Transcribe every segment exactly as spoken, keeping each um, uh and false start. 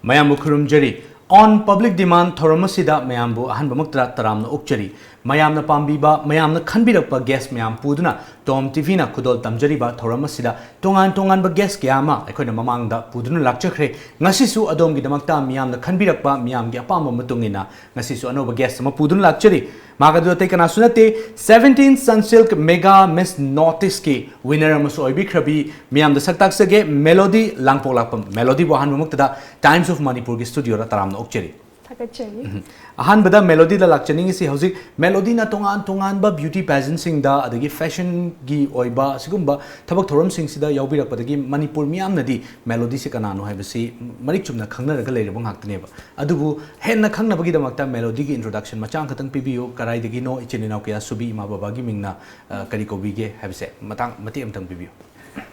ꯃꯌꯥꯝꯕꯨ ꯈꯨꯔꯨꯝꯖꯔꯤ꯫ On Public Demand ꯊꯧꯔꯝ ꯑꯁꯤꯗ ꯃꯌꯥꯝꯕꯨ ꯑꯍꯥꯟꯕꯃꯛꯇꯗ ꯇꯔꯥꯝꯅ ꯑꯣꯛꯆꯔꯤ꯫ ꯃꯌꯥꯝꯅ ꯄꯥꯝꯕꯤꯕ, ꯃꯌꯥꯝꯅ ꯈꯟꯕꯤꯔꯛꯄ guest ꯃꯌꯥꯝ ꯄꯨꯗꯨꯅ Tom TVꯅ ꯈꯨꯗꯣꯜ ꯇꯝꯖꯔꯤꯕ ꯊꯧꯔꯝ ꯑꯁꯤꯗ ꯇꯣꯉꯥꯟ ꯇꯣꯉꯥꯟꯕ guest ꯀꯌꯥ ꯑꯃ ꯑꯩꯈꯣꯏꯅ ꯃꯃꯥꯡꯗ ꯄꯨꯗꯨꯅ ꯂꯥꯛꯆꯈ꯭ꯔꯦ꯫ ꯉꯁꯤꯁꯨ ꯑꯗꯣꯝꯒꯤꯗꯃꯛꯇ ꯃꯤꯌꯥꯝꯅ ꯈꯟꯕꯤꯔꯛꯄ, ꯃꯤꯌꯥꯝꯒꯤ ꯑꯄꯥꯝꯕ ꯃꯇꯨꯡ ꯏꯟꯅ ꯉꯁꯤꯁꯨ ꯑꯅꯧꯕ guest ꯑꯃ ꯄꯨꯗꯨꯅ ꯂꯥꯛꯆꯔꯤ꯫ ꯃꯍꯥꯛ ꯑꯗꯨ ꯑꯇꯩ ꯀꯅꯥꯁꯨ ꯅꯠꯇꯦ, seventeen Sunsilk Mega Miss North Eastꯀꯤ winner ꯑꯃꯁꯨ ꯑꯣꯏꯕꯤꯈ꯭ꯔꯕꯤ ꯃꯤꯌꯥꯝꯗ ꯁꯛ ꯇꯥꯛꯆꯒꯦ, ꯃꯦꯂꯣꯗꯤ ꯂꯥꯡꯄꯣꯛꯂꯥꯛꯄꯝ꯫ ꯃꯦꯂꯣꯗꯤꯕꯨ ꯑꯍꯥꯟꯕꯃꯛꯇꯗ Times of Manipurꯒꯤ studioꯗ ꯇꯔꯥꯝꯅ ꯑꯣꯛꯆꯔꯤ꯫ ꯊꯥꯒꯠꯆꯔꯤ꯫ ꯎꯝ꯫ ꯑꯍꯥꯟꯕꯗ ꯃꯦꯂꯣꯗꯤꯗ ꯂꯥꯛꯆꯅꯤꯡꯉꯤꯁꯤ, ꯍꯧꯖꯤꯛ ꯃꯦꯂꯣꯗꯤꯅ ꯇꯣꯉꯥꯟ ꯇꯣꯉꯥꯟꯕ beauty pageantꯁꯤꯡꯗ, ꯑꯗꯒꯤ fashionꯒꯤ ꯑꯣꯏꯕ ꯑꯁꯤꯒꯨꯝꯕ ꯊꯕꯛ ꯊꯧꯔꯝꯁꯤꯡꯁꯤꯗ ꯌꯥꯎꯕꯤꯔꯛꯄꯗꯒꯤ ꯃꯅꯤꯄꯨꯔ ꯃꯤꯌꯥꯝꯅꯗꯤ ꯃꯦꯂꯣꯗꯤꯁꯤ ꯀꯅꯥꯅꯣ ꯍꯥꯏꯕꯁꯤ ꯃꯔꯤꯛ ꯆꯨꯝꯅ ꯈꯪꯅꯔꯒ ꯂꯩꯔꯕ ꯉꯥꯛꯇꯅꯦꯕ꯫ ꯑꯗꯨꯕꯨ ꯍꯦꯟꯅ ꯈꯪꯅꯕꯒꯤꯗꯃꯛꯇ ꯃꯦꯂꯣꯗꯤꯒꯤ introduction ꯃꯆꯥ ꯑꯃꯈꯛꯇꯪ ꯄꯤꯕꯤꯌꯨ꯫ ꯀꯗꯥꯏꯗꯒꯤꯅꯣ, ꯏꯆꯤꯟ ꯏꯅꯥꯎ ꯀꯌꯥ ꯁꯨꯕꯤ, ꯏꯃꯥ ꯕꯕꯥꯒꯤ ꯃꯤꯡꯅ, ꯑ, ꯀꯔꯤ ꯀꯧꯕꯤꯒꯦ ꯍꯥꯏꯕꯁꯦ ꯃꯇꯥꯡ ꯃꯇꯦꯛ ꯑꯃꯇꯪ ꯄꯤꯕꯤꯌꯨ꯫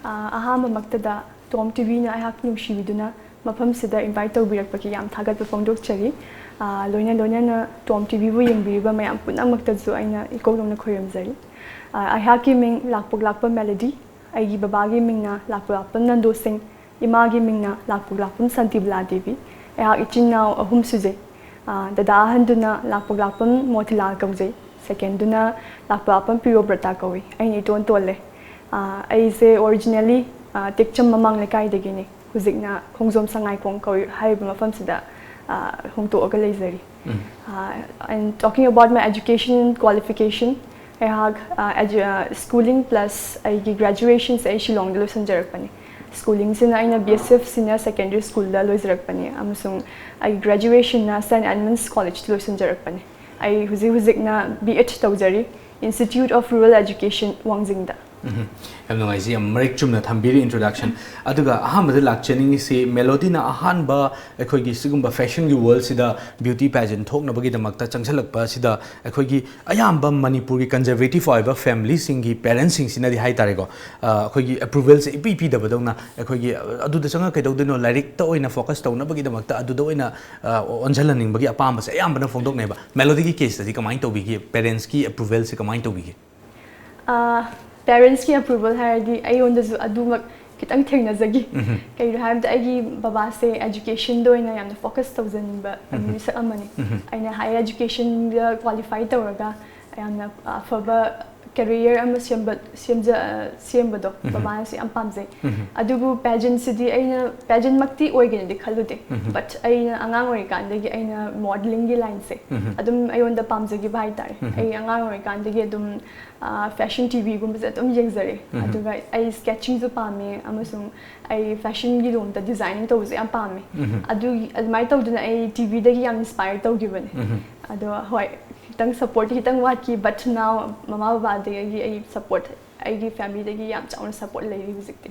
ꯑ, ꯑꯍꯥꯟꯕꯃꯛꯇꯗ Tom TVꯅ ꯑꯩꯍꯥꯛ ꯅꯨꯡꯁꯤꯕꯤꯗꯨꯅ ꯃꯐꯝꯁꯤꯗ invite ꯇꯧꯕꯤꯔꯛꯄꯒꯤ ꯌꯥꯝ ꯊꯥꯒꯠꯄ ꯐꯣꯡꯗꯣꯛꯆꯔꯤ꯫ ꯑ, ꯂꯣꯏꯅ ꯂꯣꯏꯅꯅ Tom TVꯕꯨ ꯌꯦꯡꯕꯤꯔꯤꯕ ꯃꯌꯥꯝ ꯄꯨꯝꯅꯃꯛꯇꯁꯨ ꯑꯩꯅ ꯏꯀꯣꯛ ꯅꯧꯅ ꯈꯣꯏꯔꯝꯖꯔꯤ꯫ ꯑ, ꯑꯩꯍꯥꯛꯀꯤ ꯃꯤꯡ ꯂꯥꯛꯄꯣꯛ ꯂꯥꯛꯄ ꯃꯦꯂꯣꯗꯤ꯫ ꯑꯩꯒꯤ ꯕꯕꯥꯒꯤ ꯃꯤꯡꯅ ꯂꯥꯛꯄꯣꯛ ꯂꯥꯛꯄꯝ ꯅꯟꯗꯣ ꯁꯤꯡ, ꯏꯃꯥꯒꯤ ꯃꯤꯡꯅ ꯂꯥꯛꯄꯣꯛ ꯂꯥꯛꯄꯝ ꯁꯥꯟꯇꯤꯕꯂꯥ ꯗꯦꯕꯤ꯫ ꯑꯩꯍꯥꯛ ꯏꯆꯤꯟ ꯏꯅꯥꯎ ꯑꯍꯨꯝ ꯁꯨꯖꯩ꯫ ꯑ, ꯗꯗꯥ ꯑꯍꯟꯗꯨꯅ ꯂꯥꯛꯄꯣꯛ ꯂꯥꯛꯄꯝ ꯃꯣꯇꯤꯂꯥꯜ ꯀꯧꯖꯩ꯫ Secondꯗꯨꯅ ꯂꯥꯛꯄꯣꯛ ꯂꯥꯛꯄꯝ ꯄ꯭ꯔꯤꯌꯣꯕ꯭ꯔꯇꯥ ꯀꯧꯏ꯫ ꯑꯩꯅ ꯏꯇꯣꯟ ꯇꯣꯜꯂꯦ꯫ ꯑ, ꯑꯩꯁꯦ originally, ꯑ, ꯇꯦꯛꯆꯝ ꯃꯃꯥꯡ ꯂꯩꯀꯥꯏꯗꯒꯤꯅꯤ꯫ ꯍꯧꯖꯤꯛꯅ ꯈꯣꯡꯖꯣꯝ ꯁꯉꯥꯏꯈꯣꯡ ꯀꯧꯏ ꯍꯥꯏꯔꯤꯕ ꯃꯐꯝꯁꯤꯗ, ꯑ, ꯍꯣꯡꯗꯣꯛꯑꯒ ꯂꯩꯖꯔꯤ꯫ ꯎꯝ꯫ ꯑ, and talking about my education qualification, ꯑꯩꯍꯥꯛ, ꯑ, edu-, ꯑ, schooling plus ꯑꯩꯒꯤ graduationꯁꯦ ꯑꯩ ꯁꯤꯂꯣꯡꯗ ꯂꯣꯏꯁꯤꯟꯖꯔꯛꯄꯅꯤ꯫ Schoolingꯁꯤꯅ ꯑꯩꯅ BSF Senior Secondary Schoolꯗ ꯂꯣꯏꯖꯔꯛꯄꯅꯤ ꯑꯃꯁꯨꯡ ꯑꯩꯒꯤ graduationꯅ Saint Edmund's Collegeꯇ ꯂꯣꯏꯁꯤꯟꯖꯔꯛꯄꯅꯤ꯫ ꯑꯩ ꯍꯧꯖꯤꯛ ꯍꯧꯖꯤꯛꯅ B.Ed ꯇꯧꯖꯔꯤ, Institute of Rural Education ꯋꯥꯡꯖꯤꯡꯗ꯫ ꯎꯝ꯫ ꯌꯥꯝ ꯅꯨꯡꯉꯥꯏꯖꯩ, ꯌꯥꯝ ꯃꯔꯤꯛ ꯆꯨꯝꯅ ꯊꯝꯕꯤꯔꯤ introduction꯫ ꯑꯗꯨꯒ ꯑꯍꯥꯟꯕꯗ ꯂꯥꯛꯆꯅꯤꯡꯉꯤꯁꯤ, ꯃꯦꯂꯣꯗꯤꯅ ꯑꯍꯥꯟꯕ ꯑꯩꯈꯣꯏꯒꯤ ꯁꯤꯒꯨꯝꯕ fashionꯒꯤ worldꯁꯤꯗ beauty pageant ꯊꯣꯛꯅꯕꯒꯤꯗꯃꯛꯇ ꯆꯪꯁꯤꯜꯂꯛꯄ ꯑꯁꯤꯗ ꯑꯩꯈꯣꯏꯒꯤ ꯑꯌꯥꯝꯕ ꯃꯅꯤꯄꯨꯔꯒꯤ conservative ꯑꯣꯏꯕ familyꯁꯤꯡꯒꯤ parentsꯁꯤꯡꯁꯤꯅꯗꯤ ꯍꯥꯏ ꯇꯥꯔꯦꯀꯣ, ꯑ, ꯑꯩꯈꯣꯏꯒꯤ approvalꯁꯦ ꯏꯄꯤ ꯄꯤꯗꯕꯗꯧꯅ, ꯑꯩꯈꯣꯏꯒꯤ, ꯑ, ꯑꯗꯨꯗ ꯆꯪꯉꯒ ꯀꯩꯗꯧꯗꯣꯏꯅꯣ, ꯂꯥꯏꯔꯤꯛꯇ ꯑꯣꯏꯅ focus ꯇꯧꯅꯕꯒꯤꯗꯃꯛꯇ ꯑꯗꯨꯗ ꯑꯣꯏꯅ, ꯑ, ꯑꯣꯟꯁꯤꯜꯍꯟꯅꯤꯡꯕꯒꯤ ꯑꯄꯥꯝꯕꯁꯦ ꯑꯌꯥꯝꯕꯅ ꯐꯣꯡꯗꯣꯛꯅꯩꯕ꯫ ꯃꯦꯂꯣꯗꯤꯒꯤ caseꯇꯗꯤ ꯀꯃꯥꯏꯅ ꯇꯧꯕꯤꯒꯦ? Parentsꯀꯤ approvalꯁꯦ ꯀꯃꯥꯏꯅ ꯇꯧꯕꯤꯒꯦ? ꯑ, parentsꯀꯤ approval ꯍꯥꯏꯔꯗꯤ ꯑꯩꯉꯣꯟꯗꯁꯨ ꯑꯗꯨꯃꯛ ꯈꯤꯇꯪ ꯊꯦꯡꯅꯖꯈꯤ꯫ ꯀꯩꯒꯤꯅꯣ ꯍꯥꯏꯕꯗ ꯑꯩꯒꯤ ꯕꯕꯥꯁꯦ educationꯗ ꯑꯣꯏꯅ ꯌꯥꯝꯅ focus ꯇꯧꯖꯅꯤꯡꯕ ꯃꯤꯁꯛ ꯑꯃꯅꯤ꯫ ꯑꯩꯅ higher educationꯗ qualify ꯇꯧꯔꯒ ꯌꯥꯝꯅ ꯑꯐꯕ career ꯑꯃ ꯁꯦꯝꯕ ꯁꯦꯝꯖ ꯁꯦꯝꯕꯗꯣ ꯕꯕꯥꯅꯁꯨ ꯌꯥꯝ ꯄꯥꯝꯖꯩ꯫ ꯑꯗꯨꯕꯨ pageantꯁꯤꯗꯤ ꯑꯩꯅ pageantꯃꯛꯇꯤ ꯑꯣꯏꯒꯦꯅꯗꯤ ꯈꯜꯂꯨꯗꯦ꯫ But ꯑꯩꯅ ꯑꯉꯥꯡ ꯑꯣꯏꯔꯤꯀꯥꯟꯗꯒꯤ ꯑꯩꯅ modelingꯒꯤ lineꯁꯦ ꯑꯗꯨꯝ ꯑꯩꯉꯣꯟꯗ ꯄꯥꯝꯖꯈꯤꯕ ꯍꯥꯏꯇꯥꯔꯦ꯫ ꯑꯩ ꯑꯉꯥꯡ ꯑꯣꯏꯔꯤꯀꯥꯟꯗꯒꯤ ꯑꯗꯨꯝ fashion TVꯒꯨꯝꯕꯁꯦ ꯑꯗꯨꯝ ꯌꯦꯡꯖꯔꯦ꯫ ꯑꯗꯨꯒ ꯑꯩ sketchingꯁꯨ ꯄꯥꯝꯃꯦ ꯑꯃꯁꯨꯡ ꯑꯩ fashionꯒꯤ ꯂꯣꯝꯗ designing ꯇꯧꯕꯁꯨ ꯌꯥꯝ ꯄꯥꯝꯃꯦ꯫ ꯑꯗꯨꯒꯤ ꯑꯗꯨꯃꯥꯏꯅ ꯇꯧꯗꯅ ꯑꯩ TVꯗꯒꯤ ꯌꯥꯝ inspire ꯇꯧꯈꯤꯕꯅꯦ꯫ ꯑꯗꯣ ꯍꯣꯏ, ꯈꯤꯇꯪ support ꯈꯤꯇꯪ ꯋꯥꯠꯈꯤ, but now ꯃꯃꯥ ꯕꯕꯥꯗꯒꯤ ꯑꯩ support, ꯑꯩꯒꯤ familyꯗꯒꯤ ꯌꯥꯝ ꯆꯥꯎꯅ support ꯂꯩꯔꯤ ꯍꯧꯖꯤꯛꯇꯤ꯫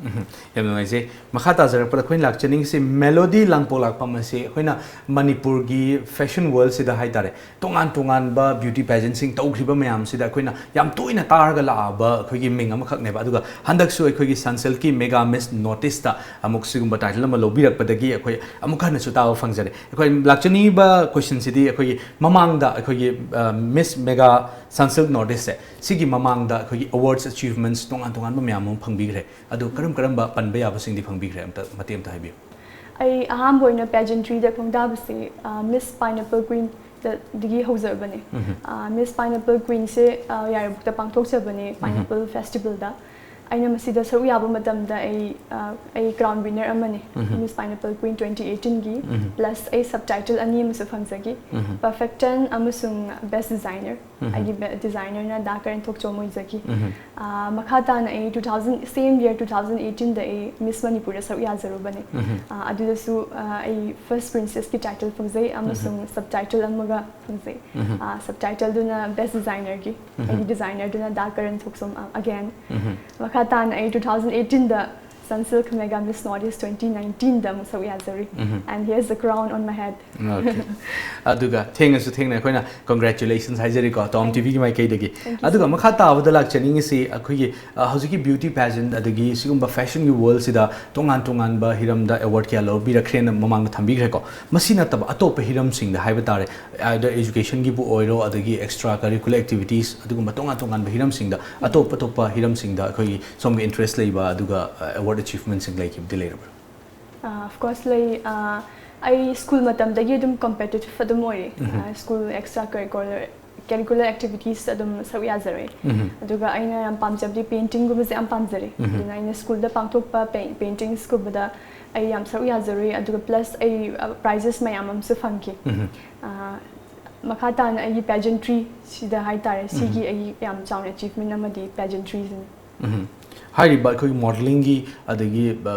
ꯌꯥꯝ ꯅꯨꯡꯉꯥꯏꯖꯩ꯫ ꯃꯈꯥ ꯇꯥꯖꯔꯛꯄꯗ ꯑꯩꯈꯣꯏꯅ ꯂꯥꯛꯆꯅꯤꯡꯉꯤꯁꯤ ꯃꯦꯂꯣꯗꯤ ꯂꯥꯡꯄꯣꯛꯂꯥꯛꯄꯝ ꯑꯁꯤ ꯑꯩꯈꯣꯏꯅ ꯃꯅꯤꯄꯨꯔꯒꯤ fashion worldꯁꯤꯗ ꯍꯥꯏꯇꯥꯔꯦ, ꯇꯣꯉꯥꯟ ꯇꯣꯉꯥꯟꯕ beauty pageantꯁꯤꯡ ꯇꯧꯈ꯭ꯔꯤꯕ ꯃꯌꯥꯝꯁꯤꯗ ꯑꯩꯈꯣꯏꯅ ꯌꯥꯝ ꯇꯣꯏꯅ ꯇꯥꯔꯒ ꯂꯥꯛꯑꯕ ꯑꯩꯈꯣꯏꯒꯤ ꯃꯤꯡ ꯑꯃꯈꯛꯅꯦꯕ꯫ ꯑꯗꯨꯒ ꯍꯟꯗꯛꯁꯨ ꯑꯩꯈꯣꯏꯒꯤ Sunsilkꯀꯤ Mega Miss Northeastꯇ ꯑꯃꯨꯛ ꯁꯤꯒꯨꯝꯕ title ꯑꯃ ꯂꯧꯕꯤꯔꯛꯄꯗꯒꯤ ꯑꯩꯈꯣꯏ ꯑꯃꯨꯛ ꯍꯟꯅꯁꯨ ꯇꯥꯕ ꯐꯪꯖꯔꯦ꯫ ꯑꯩꯈꯣꯏ ꯂꯥꯛꯆꯅꯤꯡꯉꯤꯕ questionꯁꯤꯗꯤ ꯑꯩꯈꯣꯏꯒꯤ ꯃꯃꯥꯡꯗ ꯑꯩꯈꯣꯏꯒꯤ Miss Mega Sunsilk Northeastꯁꯦ, ꯁꯤꯒꯤ ꯃꯃꯥꯡꯗ ꯑꯩꯈꯣꯏꯒꯤ awards, achievements ꯇꯣꯉꯥꯟ ꯇꯣꯉꯥꯟꯕ ꯃꯌꯥꯝ ꯑꯃ ꯐꯪꯕꯤꯈ꯭ꯔꯦ꯫ ꯑꯗꯨ ꯀꯔꯝ ꯀꯔꯝꯕ ꯄꯟꯕ ꯌꯥꯕꯁꯤꯡꯗꯤ ꯐꯪꯕꯤꯈ꯭ꯔꯦ? ꯑꯝꯇ ꯃꯇꯦꯛ ꯑꯝꯇ ꯍꯥꯏꯕꯤꯌꯨ꯫ ꯑꯩ ꯑꯍꯥꯟꯕ ꯑꯣꯏꯅ pageantryꯗ ꯈꯣꯡꯗꯥꯕꯁꯤ Miss Pineapple Queenꯗꯒꯤ ꯍꯧꯖꯕꯅꯦ꯫ Miss Pineapple Queenꯁꯦ ꯌꯥꯏꯔꯤꯄꯣꯛꯇ ꯄꯥꯡꯊꯣꯛꯆꯕꯅꯦ, Pineapple Festivalꯗ꯫ ꯑꯩꯅ ꯃꯁꯤꯗ ꯁꯔꯨꯛ ꯌꯥꯕ ꯃꯇꯝꯗ ꯑꯩ ꯑꯩ crown winner ꯑꯃꯅꯤ, Miss Pineapple Queen twenty eighteenꯒꯤ꯫ Plus ꯑꯩ subtitle ꯑꯅꯤ ꯑꯃꯁꯨ ꯐꯪꯖꯈꯤ, Perfect ten ꯑꯃꯁꯨꯡ Best Designer꯫ ꯑꯩꯒꯤ designerꯅ ꯗꯥ ꯀꯔꯟ ꯊꯣꯛꯆꯣꯝ ꯑꯣꯏꯖꯈꯤ꯫ ꯃꯈꯥ ꯇꯥꯅ ꯑꯩ two thousand, same year two thousand eighteenꯗ ꯑꯩ Miss Manipurꯗ ꯁꯔꯨꯛ ꯌꯥꯖꯔꯨꯕꯅꯤ꯫ ꯑꯗꯨꯗꯁꯨ ꯑꯩ first princessꯀꯤ title ꯐꯪꯖꯩ ꯑꯃꯁꯨꯡ subtitle ꯑꯃꯒ ꯐꯪꯖꯩ꯫ Subtitleꯗꯨꯅ Best Designerꯒꯤ, ꯑꯩꯒꯤ designerꯗꯨꯅ ꯗꯥ ꯀꯔꯟ ꯊꯣꯛꯆꯣꯝ again꯫ ꯃꯈꯥ ꯇꯥꯅ ꯑꯩ two thousand eighteenꯗ Sunsilk Mega Miss Northeast twenty nineteenꯗ ꯑꯃꯨꯛ ꯁꯔꯨꯛ ꯌꯥꯖꯔꯤ꯫ And here's the crown on my head. Okay. ꯑꯗꯨꯒ ꯊꯦꯡꯅꯁꯨ ꯊꯦꯡꯅ ꯑꯩꯈꯣꯏꯅ congratulations ꯍꯥꯏꯖꯔꯤꯀꯣ, Tom TVꯒꯤ ꯃꯥꯏꯀꯩꯗꯒꯤ꯫ ꯑꯗꯨꯒ ꯃꯈꯥ ꯇꯥꯕꯗ ꯂꯥꯛꯆꯅꯤꯡꯉꯤꯁꯤ ꯑꯩꯈꯣꯏꯒꯤ ꯍꯧꯖꯤꯛꯀꯤ beauty pageant ꯑꯗꯒꯤ ꯁꯤꯒꯨꯝꯕ fashionꯒꯤ worldꯁꯤꯗ ꯇꯣꯉꯥꯟ ꯇꯣꯉꯥꯟꯕ ꯍꯤꯔꯝꯗ award ꯀꯌꯥ ꯂꯧꯕꯤꯔꯛꯈ꯭ꯔꯦꯅ ꯃꯃꯥꯡꯗ ꯊꯝꯕꯤꯈ꯭ꯔꯦꯀꯣ꯫ ꯃꯁꯤ ꯅꯠꯇꯕ ꯑꯇꯣꯞꯄ ꯍꯤꯔꯝꯁꯤꯡꯗ ꯍꯥꯏꯕ ꯇꯥꯔꯦ, either educationꯒꯤꯕꯨ ꯑꯣꯏꯔꯣ, ꯑꯗꯒꯤ extra curricular activities, ꯑꯗꯨꯒꯨꯝꯕ ꯇꯣꯉꯥꯟ ꯇꯣꯉꯥꯟꯕ ꯍꯤꯔꯝꯁꯤꯡꯗ, ꯑꯇꯣꯞ ꯑꯇꯣꯞꯄ ꯍꯤꯔꯝꯁꯤꯡꯗ ꯑꯩꯈꯣꯏꯒꯤ ꯁꯣꯝꯒꯤ interest ꯂꯩꯕ, ꯑꯗꯨꯒ award ꯑꯦꯆꯤꯚꯃꯦꯟꯁꯤꯡ ꯂꯩꯈꯤꯕꯗꯤ ꯂꯩꯔꯕ꯭ꯔꯥ? ꯑꯣꯐ ꯀꯣꯔꯁ ꯂꯩ꯫ ꯑ, ꯑꯩ ꯁ꯭ꯀꯨꯜ ꯃꯇꯝꯗꯒꯤ ꯑꯗꯨꯝ ꯀꯝꯄꯤꯇꯤꯇꯤꯞ ꯑꯗꯨꯝ ꯑꯣꯏꯔꯤ꯫ School extra curricular curricular activities ꯑꯗꯨꯝ ꯁꯔꯨꯛ ꯌꯥꯖꯔꯛꯏ꯫ ꯑꯗꯨꯒ ꯑꯩꯅ ꯌꯥꯝ ꯄꯥꯝꯖꯕꯗꯤ ꯄꯦꯟꯇꯤꯡꯒꯨꯝꯕꯁꯦ ꯌꯥꯝ ꯄꯥꯝꯖꯔꯦ꯫ ꯑꯗꯨꯅ ꯑꯩꯅ ꯁ꯭ꯀꯨꯜꯗ ꯄꯥꯡꯊꯣꯛꯄ ꯄꯦꯟꯇꯤꯡꯁꯀꯨꯝꯕꯗ ꯑꯩ ꯌꯥꯝ ꯁꯔꯨꯛ ꯌꯥꯖꯔꯨꯏ꯫ ꯑꯗꯨꯒ ꯄ꯭ꯂꯁ ꯑꯩ ꯄ꯭ꯔꯥꯏꯖꯦꯁ ꯃꯌꯥꯝ ꯑꯃꯁꯨ ꯐꯪꯈꯤ꯫ ꯑ, ꯃꯈꯥ ꯇꯥꯅ ꯑꯩꯒꯤ ꯄꯦꯖꯦꯟꯇ꯭ꯔꯤ ꯁꯤꯗ ꯍꯥꯏꯇꯥꯔꯦ, ꯁꯤꯒꯤ ꯑꯩꯒꯤ ꯌꯥꯝ ꯆꯥꯎꯅ ꯑꯦꯆꯤꯚꯃꯦꯟ ꯑꯃꯗꯤ ꯄꯦꯖꯦꯟꯇ꯭ꯔꯤꯁꯤꯅꯤ꯫ ꯍꯥꯏꯔꯤꯕ ꯑꯩꯈꯣꯏꯒꯤ ꯃꯣꯗꯦꯂꯤꯡꯒꯤ ꯑꯗꯒꯤ, ꯑ,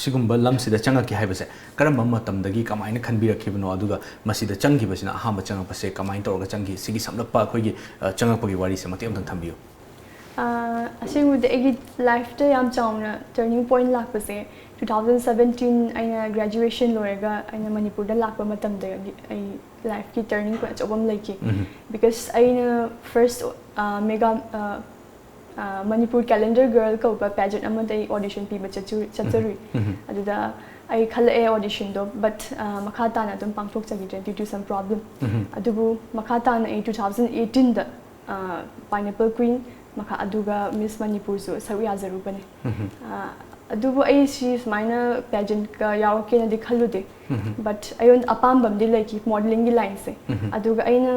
ꯁꯤꯒꯨꯝꯕ ꯂꯝꯁꯤꯗ ꯆꯪꯉꯛꯀꯦ ꯍꯥꯏꯕꯁꯦ ꯀꯔꯝꯕ ꯃꯇꯝꯗꯒꯤ ꯀꯃꯥꯏꯅ ꯈꯟꯕꯤꯔꯛꯈꯤꯕꯅꯣ? ꯑꯗꯨꯒ ꯃꯁꯤꯗ ꯆꯪꯈꯤꯕꯁꯤꯅ, ꯑꯍꯥꯟꯕ ꯆꯪꯉꯛꯄꯁꯦ ꯀꯃꯥꯏꯅ ꯇꯧꯔꯒ ꯆꯪꯈꯤ? ꯁꯤꯒꯤ ꯁꯝꯂꯞꯄ ꯑꯩꯈꯣꯏꯒꯤ, ꯑ, ꯆꯪꯉꯛꯄꯒꯤ ꯋꯥꯔꯤꯁꯦ ꯃꯇꯦꯛ ꯑꯃꯇꯪ ꯊꯝꯕꯤꯌꯨ꯫ ꯑ, ꯑꯁꯦꯡꯕꯗꯤ ꯑꯩꯒꯤ ꯂꯥꯏꯐꯇ ꯌꯥꯝ ꯆꯥꯎꯅ ꯇꯔꯅꯤꯡ ꯄꯣꯏꯟꯠ ꯂꯥꯛꯄꯁꯦ ꯇꯨ ꯊꯥꯎꯖꯟ ꯁꯕꯦꯟꯇꯤꯟ ꯑꯩꯅ ꯒ꯭ꯔꯦꯖꯨꯑꯦꯁꯟ ꯂꯣꯏꯔꯒ ꯑꯩꯅ ꯃꯅꯤꯄꯨꯔꯗ ꯂꯥꯛꯄ ꯃꯇꯝꯗꯒꯤ ꯑꯩ ꯂꯥꯏꯐꯀꯤ ꯇꯔꯅꯤꯡ ꯄꯣꯏꯟꯠ ꯑꯆꯧꯕ ꯑꯃ ꯂꯩꯈꯤ꯫ ꯕꯤꯀꯣꯁ ꯑꯩꯅ first mega Manipur calendar girl ꯀꯧꯕ ꯄꯦꯖꯦꯟꯠ ꯑꯃꯗ ꯑꯩ ꯑꯣꯗꯤꯁꯟ ꯄꯤꯕ ꯆꯠꯆꯔꯨꯏ꯫ ꯑꯗꯨꯗ ꯑꯩ ꯈꯜꯂꯛꯑꯦ ꯑꯣꯗꯤꯁꯟꯗꯣ, ꯕꯠ ꯃꯈꯥ ꯇꯥꯅ ꯑꯗꯨꯝ ꯄꯥꯡꯊꯣꯛꯆꯈꯤꯗ꯭ꯔꯦ due to some problem꯫ ꯑꯗꯨꯕꯨ ꯃꯈꯥ ꯇꯥꯅ ꯑꯩ ꯇꯨ ꯊꯥꯎꯖꯟ ꯑꯩꯠꯇꯤꯟꯗ ꯄꯥꯏꯅꯦꯄꯜ ꯀ꯭ꯋꯤꯟ ꯃꯈꯥ ꯑꯗꯨꯒ ꯃꯤꯁ ꯃꯅꯤꯄꯨꯔꯁꯨ ꯁꯔꯨꯛ ꯌꯥꯖꯔꯨꯕꯅꯦ꯫ ꯑ, ꯑꯗꯨꯕꯨ ꯑꯩ ꯁꯤ ꯁꯨꯃꯥꯏꯅ ꯄꯦꯖꯦꯟꯠꯀ ꯌꯥꯎꯔꯛꯀꯦꯅꯗꯤ ꯈꯜꯂꯨꯗꯦ꯫ ꯕꯠ ꯑꯩꯉꯣꯟꯗ ꯑꯄꯥꯝꯕ ꯑꯃꯗꯤ ꯂꯩꯈꯤ ꯃꯣꯗꯦꯂꯤꯡꯒꯤ ꯂꯥꯏꯟꯁꯦ꯫ ꯑꯗꯨꯒ ꯑꯩꯅ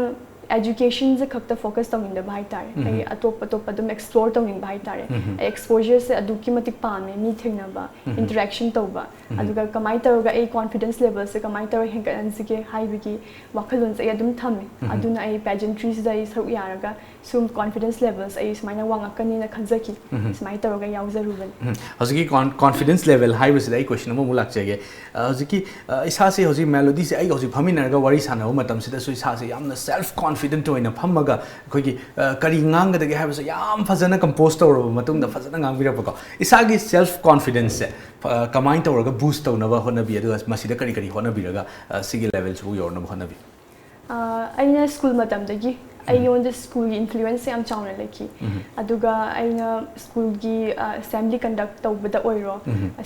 ꯑꯦꯖꯨꯀꯦꯁꯟꯁꯦ ꯈꯛꯇ ꯐꯣꯀꯁ ꯇꯧꯅꯤꯡꯗꯕ ꯍꯥꯏꯇꯥꯔꯦ꯫ ꯑꯩ ꯑꯇꯣꯞ ꯑꯇꯣꯞꯄ ꯑꯗꯨꯝ ꯑꯦꯛꯁꯄ꯭ꯂꯣꯔ ꯇꯧꯅꯤꯡꯕ ꯍꯥꯏꯇꯥꯔꯦ꯫ ꯑꯩ ꯑꯦꯛꯁꯄꯣꯖꯔꯁꯦ ꯑꯗꯨꯛꯀꯤ ꯃꯇꯤꯛ ꯄꯥꯝꯃꯦ, ꯃꯤ ꯊꯦꯡꯅꯕ, ꯏꯟꯇꯔꯦꯛꯁꯟ ꯇꯧꯕ꯫ ꯑꯗꯨꯒ ꯀꯃꯥꯏꯅ ꯇꯧꯔꯒ ꯑꯩ ꯀꯣꯟꯐꯤꯗꯦꯟꯁ ꯂꯦꯚꯦꯜꯁꯦ ꯀꯃꯥꯏꯅ ꯇꯧꯔꯒ ꯍꯦꯟꯒꯠꯍꯟꯁꯤꯒꯦ ꯍꯥꯏꯕꯒꯤ ꯋꯥꯈꯜꯂꯣꯟꯁꯦ ꯑꯩ ꯑꯗꯨꯝ ꯊꯝꯃꯦ꯫ ꯑꯗꯨꯅ ꯑꯩ ꯄꯦꯖꯦꯟꯇ꯭ꯔꯤꯁꯤꯗ ꯑꯩ ꯁꯔꯨꯛ ꯌꯥꯔꯒ ꯁꯨꯝ ꯀꯣꯟꯐꯤꯗꯦꯟꯁ ꯂꯦꯚꯦꯜꯁ ꯑꯩ ꯁꯨꯃꯥꯏꯅ ꯋꯥꯡꯉꯛꯀꯅꯤꯅ ꯈꯟꯖꯈꯤ꯫ ꯁꯨꯃꯥꯏꯅ ꯇꯧꯔꯒ ꯌꯥꯎꯖꯔꯨꯕꯅꯤ꯫ ꯎꯝ, ꯍꯧꯖꯤꯛꯀꯤ ꯀꯣꯟ-, ꯀꯣꯟꯐꯤꯗꯦꯟꯁ ꯂꯦꯚꯦꯜ ꯍꯥꯏꯕꯁꯤꯗ ꯑꯩ ꯀꯣꯏꯁꯟ ꯑꯃꯃꯨꯛ ꯂꯥꯛꯆꯒꯦ꯫ ꯑ, ꯍꯧꯖꯤꯛꯀꯤ, ꯑ, ꯏꯁꯥꯁꯦ ꯍꯧꯖꯤꯛ ꯃꯦꯂꯣꯗꯤꯁꯦ ꯑꯩꯒ ꯍꯧꯖꯤꯛ ꯐꯝꯃꯤꯟꯅꯔꯒ ꯋꯥꯔꯤ ꯁꯥꯟꯅꯕ ꯃꯇꯝꯁꯤꯗꯁꯨ ꯏꯁꯥꯁꯦ ꯌꯥꯝꯅ ꯁꯦꯜꯐ ꯀꯣꯟꯐꯤꯗꯦꯟꯠ ꯑꯣꯏꯅ ꯐꯝꯃꯒ ꯑꯩꯈꯣꯏꯒꯤ, ꯑ, ꯀꯔꯤ ꯉꯥꯡꯒꯗꯒꯦ ꯍꯥꯏꯕꯁꯦ ꯌꯥꯝ ꯐꯖꯅ ꯀꯝꯄꯣꯖ ꯇꯧꯔꯕ ꯃꯇꯨꯡꯗ ꯐꯖꯅ ꯉꯥꯡꯕꯤꯔꯛꯄꯀꯣ꯫ ꯏꯁꯥꯒꯤ ꯁꯦꯜꯐ ꯀꯣꯟꯐꯤꯗꯦꯟꯁꯁꯦ, ꯑ, ꯀꯃꯥꯏꯅ ꯇꯧꯔꯒ ꯕꯨꯁ ꯇꯧꯅꯕ ꯍꯣꯠꯅꯕꯤ, ꯑꯗꯨꯒ ꯃꯁꯤꯗ ꯀꯔꯤ ꯀꯔꯤ ꯍꯣꯠꯅꯕꯤꯔꯒ, ꯑ, ꯁꯤꯒꯤ ꯂꯦꯚꯦꯜꯁꯤꯕꯨ ꯌꯧꯅꯕ ꯍꯣꯠꯅꯕꯤ? ꯑ, ꯑꯩꯅ ꯁ꯭ꯀꯨꯜ ꯃꯇꯝꯗꯒꯤ ꯑꯩꯉꯣꯟꯗ ꯁ꯭ꯀꯨꯜꯒꯤ ꯏꯟꯐ꯭ꯂꯨꯌꯦꯟꯁꯁꯦ ꯌꯥꯝ ꯆꯥꯎꯅ ꯂꯩꯈꯤ꯫ ꯑꯗꯨꯒ ꯑꯩꯅ ꯁ꯭ꯀꯨꯜꯒꯤ, ꯑ, ꯑꯦꯁꯦꯝꯕ꯭ꯂꯤ ꯀꯟꯗꯛ ꯇꯧꯕꯗ ꯑꯣꯏꯔꯣ,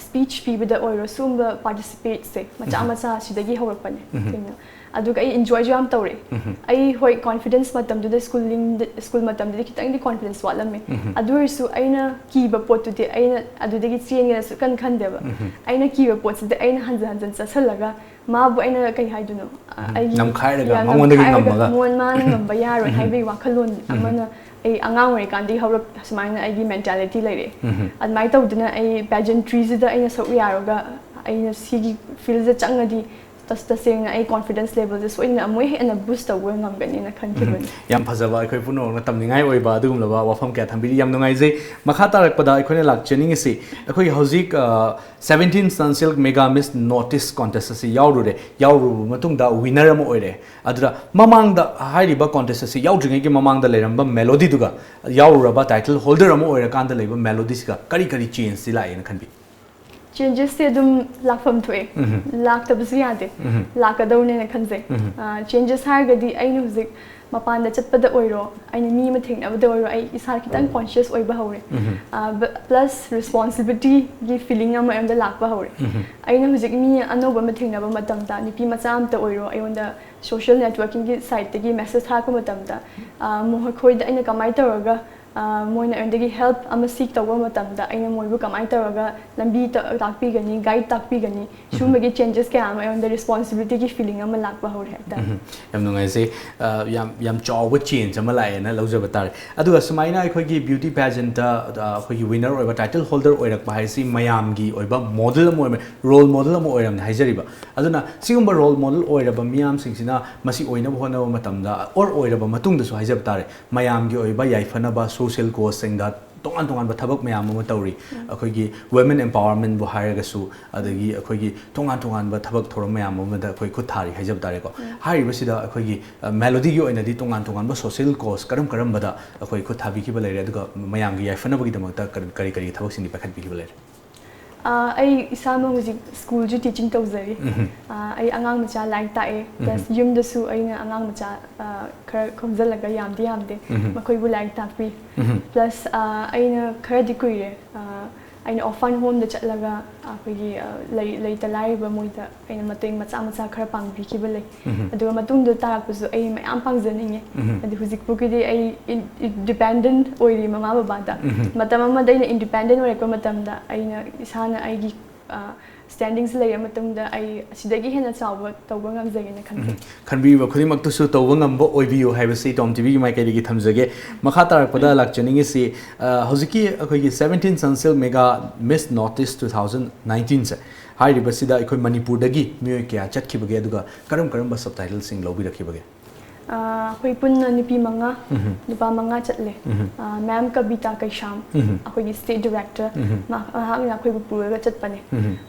ꯁ꯭ꯄꯤꯆ ꯄꯤꯕꯗ ꯑꯣꯏꯔꯣ, ꯁꯤꯒꯨꯝꯕ ꯄꯥꯔꯇꯤꯁꯤꯄꯦꯠꯁꯦ ꯃꯆꯥ ꯃꯆꯥ ꯁꯤꯗꯒꯤ ꯍꯧꯔꯛꯄꯅꯦ꯫ ꯀꯩꯅꯣ, ꯑꯗꯨꯒ ꯑꯩ ꯏꯟꯖꯣꯏꯁꯨ ꯌꯥꯝ ꯇꯧꯔꯛꯑꯦ꯫ ꯑꯩ ꯍꯣꯏ, ꯀꯣꯟꯐꯤꯗꯦꯟꯁ ꯃꯇꯝꯗꯨꯗ, ꯁ꯭ꯀꯨꯂꯤꯡꯗ, ꯁ꯭ꯀꯨꯜ ꯃꯇꯝꯗꯨꯗꯤ ꯈꯤꯇꯪꯗꯤ ꯀꯣꯟꯐꯤꯗꯦꯟꯁ ꯋꯥꯠꯂꯝꯃꯦ꯫ ꯑꯗꯨ ꯑꯣꯏꯔꯁꯨ ꯑꯩꯅ ꯀꯤꯕ ꯄꯣꯠꯇꯨꯗꯤ ꯑꯩꯅ ꯑꯗꯨꯗꯒꯤ ꯆꯦꯟꯒꯦꯅ ꯁꯨꯛꯈꯟ ꯈꯟꯗꯦꯕ꯫ ꯑꯩꯅ ꯀꯤꯕ ꯄꯣꯠꯁꯤꯗꯤ ꯑꯩꯅ ꯍꯟꯖꯟ ꯍꯟꯖꯟ ꯆꯠꯁꯜꯂꯒ ꯃꯥꯕꯨ ꯑꯩꯅ, ꯀꯩ ꯍꯥꯏꯗꯣꯏꯅꯣ, ꯑ, ꯑꯩꯒꯤ ꯅꯝꯈꯥꯏꯔꯒ, ꯌꯥ, ꯃꯉꯣꯟꯗꯒꯤ ꯅꯝꯈꯥꯏꯔꯒ, ꯉꯝꯃꯒ꯫ ꯃꯉꯣꯟ, ꯃꯥꯅ ꯉꯝꯕ ꯌꯥꯔꯣꯏ ꯍꯥꯏꯕꯒꯤ ꯋꯥꯈꯜꯂꯣꯟ ꯑꯃꯅ ꯑꯩ ꯑꯉꯥꯡ ꯑꯣꯏꯔꯤꯀꯥꯟꯗꯒꯤ ꯍꯧꯔꯛ ꯁꯨꯃꯥꯏꯅ ꯑꯩꯒꯤ ꯃꯦꯟꯇꯥꯂꯤꯇꯤ ꯂꯩꯔꯛꯑꯦ꯫ ꯑꯗꯨꯃꯥꯏꯅ ꯇꯧꯗꯅ ꯑꯩ ꯄꯦꯖꯦꯟꯇ꯭ꯔꯤꯁꯤꯗ ꯑꯩꯅ ꯁꯔꯨꯛ ꯌꯥꯔꯒ ꯑꯩꯅ ꯁꯤꯒꯤ ꯐꯤꯜꯁꯤꯗ ꯆꯪꯉꯗꯤ ꯇꯁ-, ꯇꯁꯦꯡꯅ ꯑꯩ ꯀꯣꯟꯐꯤꯗꯦꯟꯁ ꯂꯦꯚꯦꯜꯁꯦ ꯁꯣꯏꯗꯅ ꯑꯃꯨꯛ ꯍꯦꯟꯅ ꯕꯨꯁ ꯇꯧꯕ ꯉꯝꯒꯅꯤꯅ ꯈꯟꯈꯤꯕꯅꯤ꯫ ꯌꯥꯝ ꯐꯖꯕ, ꯑꯩꯈꯣꯏ ꯄꯨꯝꯅꯃꯛꯅ ꯇꯝꯅꯤꯡꯉꯥꯏ ꯑꯣꯏꯕ ꯑꯗꯨꯒꯨꯝꯂꯕ ꯋꯥꯐꯝ ꯀꯌꯥ ꯊꯝꯕꯤꯔꯤ꯫ ꯌꯥꯝ ꯅꯨꯡꯉꯥꯏꯖꯩ꯫ ꯃꯈꯥ ꯇꯥꯔꯛꯄꯗ ꯑꯩꯈꯣꯏꯅ ꯂꯥꯛꯆꯅꯤꯡꯉꯤꯁꯤ, ꯑꯩꯈꯣꯏꯒꯤ ꯍꯧꯖꯤꯛ, ꯑ, seventeen Sunsilk Mega Miss North East Contest ꯑꯁꯤ ꯌꯥꯎꯔꯨꯔꯦ꯫ ꯌꯥꯎꯔꯨꯔꯕ ꯃꯇꯨꯡꯗ ꯋꯤꯅꯔ ꯑꯃ ꯑꯣꯏꯔꯦ꯫ ꯑꯗꯨꯗ ꯃꯃꯥꯡꯗ, ꯍꯥꯏꯔꯤꯕ ꯀꯣꯟꯇꯦꯁ ꯑꯁꯤ ꯌꯥꯎꯗ꯭ꯔꯤꯉꯩꯒꯤ ꯃꯃꯥꯡꯗ ꯂꯩꯔꯝꯕ ꯃꯦꯂꯣꯗꯤꯗꯨꯒ ꯌꯥꯎꯔꯨꯔꯕ ꯇꯥꯏꯇꯜ ꯍꯣꯜꯗꯔ ꯑꯃ ꯑꯣꯏꯔꯀꯥꯟꯗ ꯂꯩꯕ ꯃꯦꯂꯣꯗꯤꯁꯤꯒ ꯀꯔꯤ ꯀꯔꯤ ꯆꯦꯟꯖꯇꯤ ꯂꯥꯛꯑꯦꯅ ꯈꯟꯕꯤ? ꯆꯦꯟꯖꯦꯁꯇꯤ ꯑꯗꯨꯝ ꯂꯥꯛꯐꯝ ꯊꯣꯛꯑꯦ꯫ ꯂꯥꯛꯇꯕꯁꯨ ꯌꯥꯗꯦ꯫ ꯂꯥꯛꯀꯗꯧꯅꯦꯅ ꯈꯟꯖꯩ꯫ ꯆꯦꯟꯖꯦꯁ ꯍꯥꯏꯔꯒꯗꯤ ꯑꯩꯅ ꯍꯧꯖꯤꯛ ꯃꯄꯥꯟꯗ ꯆꯠꯄꯗ ꯑꯣꯏꯔꯣ, ꯑꯩꯅ ꯃꯤ ꯑꯃ ꯊꯦꯡꯅꯕꯗ ꯑꯣꯏꯔꯣ, ꯑꯩ ꯏꯁꯥ ꯈꯤꯇꯪ ꯀꯣꯟꯁꯤꯌꯁ ꯑꯣꯏꯕ ꯍꯧꯔꯦ꯫ ꯄ꯭ꯂꯁ ꯔꯦꯁꯄꯣꯟꯁꯤꯕꯤꯂꯤꯇꯤꯒꯤ ꯐꯤꯂꯤꯡ ꯑꯃ ꯑꯩꯉꯣꯟꯗ ꯂꯥꯛꯄ ꯍꯧꯔꯦ꯫ ꯑꯩꯅ ꯍꯧꯖꯤꯛ ꯃꯤ ꯑꯅꯧꯕ ꯑꯃ ꯊꯦꯡꯅꯕ ꯃꯇꯝꯗ, ꯅꯨꯄꯤ ꯃꯆꯥ ꯑꯃꯇ ꯑꯣꯏꯔꯣ, ꯑꯩꯉꯣꯟꯗ ꯁꯣꯁꯤꯌꯦꯜ ꯅꯦꯠꯋꯔꯀꯤꯡꯒꯤ ꯁꯥꯏꯠꯇꯒꯤ ꯃꯦꯁꯦꯖ ꯊꯥꯔꯛꯄ ꯃꯇꯝꯗ, ꯑ, ꯃꯈꯣꯏꯗ ꯑꯩꯅ ꯀꯃꯥꯏꯅ ꯇꯧꯔꯒ, ꯑ, ꯃꯣꯏꯅ ꯑꯩꯉꯣꯟꯗꯒꯤ ꯍꯦꯜꯞ ꯑꯃ ꯁꯤꯛ ꯇꯧꯕ ꯃꯇꯝꯗ ꯑꯩꯅ ꯃꯣꯏꯕꯨ ꯀꯃꯥꯏꯅ ꯇꯧꯔꯒ ꯂꯝꯕꯤ ꯇ-, ꯇꯥꯛꯄꯤꯒꯅꯤ, ꯒꯥꯏꯗ ꯇꯥꯛꯄꯤꯒꯅꯤ, ꯁꯤꯒꯨꯝꯕꯒꯤ ꯆꯦꯟꯖꯦꯁ ꯀꯌꯥ ꯑꯃ ꯑꯩꯉꯣꯟꯗ ꯔꯦꯁꯄꯣꯟꯁꯤꯕꯤꯂꯤꯇꯤꯒꯤ ꯐꯤꯂꯤꯡ ꯑꯃ ꯂꯥꯛꯄ ꯍꯧꯔꯦ ꯍꯥꯏꯇꯥꯔꯦ꯫ ꯌꯥꯝ ꯅꯨꯡꯉꯥꯏꯖꯩ꯫ ꯑ, ꯌꯥꯝ, ꯌꯥꯝ ꯆꯥꯎꯕ ꯆꯦꯟꯖ ꯑꯃ ꯂꯥꯛꯑꯦꯅ ꯂꯧꯖꯕ ꯇꯥꯔꯦ꯫ ꯑꯗꯨꯒ ꯁꯨꯃꯥꯏꯅ ꯑꯩꯈꯣꯏꯒꯤ ꯕ꯭ꯌꯨꯇꯤ ꯄꯦꯖꯦꯟꯇ, ꯑ, ꯑꯩꯈꯣꯏꯒꯤ ꯋꯤꯅꯔ ꯑꯣꯏꯕ, ꯇꯥꯏꯇꯜ ꯍꯣꯜꯗꯔ ꯑꯣꯏꯔꯛꯄ ꯍꯥꯏꯁꯤ ꯃꯌꯥꯝꯒꯤ ꯑꯣꯏꯕ ꯃꯣꯗꯦꯜ ꯑꯃ ꯑꯣꯏꯔꯝꯃꯦ, ꯔꯣꯜ ꯃꯣꯗꯦꯜ ꯑꯃ ꯑꯣꯏꯔꯝꯅꯦ ꯍꯥꯏꯖꯔꯤꯕ꯫ ꯑꯗꯨꯅ ꯁꯤꯒꯨꯝꯕ ꯔꯣꯜ ꯃꯣꯗꯦꯜ ꯑꯣꯏꯔꯕ ꯃꯤꯌꯥꯝꯁꯤꯡꯁꯤꯅ ꯃꯁꯤ ꯑꯣꯏꯅꯕ ꯍꯣꯠꯅꯕ ꯃꯇꯝꯗ, ꯑꯣꯔ ꯑꯣꯏꯔꯕ ꯃꯇꯨꯡꯗꯁꯨ ꯍꯥꯏꯖꯕ ꯇꯥꯔꯦ, ꯃꯌꯥꯝꯒꯤ ꯑꯣꯏꯕ ꯌꯥꯏꯐꯅꯕ ꯁꯣꯁꯤꯌꯦꯜ ꯀꯣꯁꯁꯤꯡꯗ ꯇꯣꯉꯥꯟ ꯇꯣꯉꯥꯟꯕ ꯊꯕꯛ ꯃꯌꯥꯝ ꯑꯃ ꯇꯧꯔꯤ꯫ ꯑꯩꯈꯣꯏꯒꯤ ꯋꯨꯃꯦꯟ ꯑꯦꯝꯄꯥꯋꯔꯃꯦꯟꯕꯨ ꯍꯥꯏꯔꯒꯁꯨ, ꯑꯗꯒꯤ ꯑꯩꯈꯣꯏꯒꯤ ꯇꯣꯉꯥꯟ ꯇꯣꯉꯥꯟꯕ ꯊꯕꯛ ꯊꯧꯔꯝ ꯃꯌꯥꯝ ꯑꯃꯗ ꯑꯩꯈꯣꯏ ꯈꯨꯠ ꯊꯥꯔꯤ ꯍꯥꯏꯖꯕ ꯇꯥꯔꯦꯀꯣ꯫ ꯍꯥꯏꯔꯤꯕꯁꯤꯗ ꯑꯩꯈꯣꯏꯒꯤ, ꯑ, ꯃꯦꯂꯣꯗꯤꯒꯤ ꯑꯣꯏꯅꯗꯤ ꯇꯣꯉꯥꯟ ꯇꯣꯉꯥꯟꯕ ꯁꯣꯁꯤꯌꯦꯜ ꯀꯣꯁ ꯀꯔꯝ ꯀꯔꯝꯕꯗ ꯑꯩꯈꯣꯏ ꯈꯨꯠ ꯊꯥꯕꯤꯈꯤꯕ ꯂꯩꯔꯦ, ꯑꯗꯨꯒ ꯃꯌꯥꯝꯒꯤ ꯌꯥꯏꯐꯅꯕꯒꯤꯗꯃꯛꯇ ꯀꯔꯤ ꯀꯔꯤ ꯀꯔꯤ ꯊꯕꯛꯁꯤꯡꯗꯤ ꯄꯥꯏꯈꯠꯄꯤꯈꯤꯕ ꯂꯩꯔꯦ? ꯑ, ꯑꯩ ꯏꯁꯥꯃꯛ ꯍꯧꯖꯤꯛ ꯁ꯭ꯀꯨꯜꯁꯨ ꯇꯤꯆꯤꯡ ꯇꯧꯖꯔꯤ꯫ ꯑ, ꯑꯩ ꯑꯉꯥꯡ ꯃꯆꯥ ꯂꯥꯏꯔꯤꯛ ꯇꯥꯛꯑꯦ꯫ ꯄ꯭ꯂꯁ ꯌꯨꯝꯗꯁꯨ ꯑꯩꯅ ꯑꯉꯥꯡ ꯃꯆꯥ, ꯑ, ꯈꯔ ꯈꯣꯝꯖꯤꯜꯂꯒ, ꯌꯥꯝꯗꯤ ꯌꯥꯝꯗꯦ, ꯃꯈꯣꯏꯕꯨ ꯂꯥꯏꯔꯤꯛ ꯇꯥꯛꯄꯤ꯫ ꯄ꯭ꯂꯁ, ꯑ, ꯑꯩꯅ ꯈꯔꯗꯤ ꯀꯨꯏꯔꯦ, ꯑ, ꯑꯩꯅ ꯑꯣꯔꯐꯥꯟ ꯍꯣꯝꯗ ꯆꯠꯂꯒ ꯑꯩꯈꯣꯏꯒꯤ ꯑ, ꯂꯩ ꯂꯩꯇ ꯂꯥꯏꯔꯕ ꯃꯣꯏꯗ ꯑꯩꯅ ꯃꯇꯦꯡ ꯃꯆꯥ ꯃꯆꯥ ꯈꯔ ꯄꯥꯡꯕꯤꯈꯤꯕ ꯂꯩ꯫ ꯑꯗꯨꯒ ꯃꯇꯨꯡꯗ ꯇꯥꯔꯛꯄꯁꯨ ꯑꯩ ꯃꯌꯥꯝ ꯄꯥꯡꯖꯅꯤꯡꯉꯦ꯫ ꯍꯥꯏꯗꯤ ꯍꯧꯖꯤꯛꯄꯨꯒꯤꯗꯤ ꯑꯩ ꯗꯤꯄꯦꯟꯗꯦꯟ ꯑꯣꯏꯔꯤ ꯃꯃꯥ ꯕꯕꯥꯗ꯫ ꯃꯇꯝ ꯑꯃꯗ ꯑꯩꯅ ꯏꯟꯗꯤꯄꯦꯟꯗꯦꯟ ꯑꯣꯏꯔꯛꯄ ꯃꯇꯝꯗ ꯑꯩꯅ ꯏꯁꯥꯅ ꯑꯩꯒꯤ ꯁ꯭ꯇꯦꯟꯗꯤꯡꯁꯦ ꯂꯩꯔ ꯃꯇꯨꯡꯗ ꯑꯩ ꯑꯁꯤꯗꯒꯤ ꯍꯦꯟꯅ ꯆꯥꯎꯕ ꯇꯧꯕ ꯉꯝꯖꯒꯦꯅ ꯈꯟꯖꯩ꯫ ꯈꯟꯕꯤꯕ ꯈꯨꯗꯤꯡꯃꯛꯇꯨꯁꯨ ꯇꯧꯕ ꯉꯝꯕ ꯑꯣꯏꯕꯤꯌꯨ ꯍꯥꯏꯕꯁꯤ ꯇꯣꯝ ꯇꯤꯚꯤꯒꯤ ꯃꯥꯏꯀꯩꯗꯒꯤ ꯊꯝꯖꯒꯦ꯫ ꯃꯈꯥ ꯇꯥꯔꯛꯄꯗ ꯂꯥꯛꯆꯅꯤꯡꯉꯤꯁꯤ ꯑ, ꯍꯧꯖꯤꯛꯀꯤ ꯑꯩꯈꯣꯏꯒꯤ seventeen Sunsilk Mega Miss North East two thousand nineteenꯁꯦ, ꯍꯥꯏꯔꯤꯕꯁꯤꯗ ꯑꯩꯈꯣꯏ ꯃꯅꯤꯄꯨꯔꯗꯒꯤ ꯃꯤꯑꯣꯏ ꯀꯌꯥ ꯆꯠꯈꯤꯕꯒꯦ, ꯑꯗꯨꯒ ꯀꯔꯝ ꯀꯔꯝꯕ ꯁꯕ ꯇꯥꯏꯇꯜꯁꯤꯡ ꯂꯧꯕꯤꯔꯛꯈꯤꯕꯒꯦ? ꯑ, ꯑꯩꯈꯣꯏ ꯄꯨꯟꯅ ꯅꯨꯄꯤ ꯃꯉꯥ, ꯅꯨꯄꯥ ꯃꯉꯥ ꯆꯠꯂꯦ꯫ ꯃꯦꯝ ꯀꯕꯤꯇꯥ ꯀꯩꯁꯥꯝ, ꯑꯩꯈꯣꯏꯒꯤ ꯁ꯭ꯇꯦꯠ ꯗꯤꯔꯦꯛꯇꯔ, ꯃꯍꯥꯛꯅ ꯑꯩꯈꯣꯏꯕꯨ ꯄꯨꯔꯒ ꯆꯠꯄꯅꯦ꯫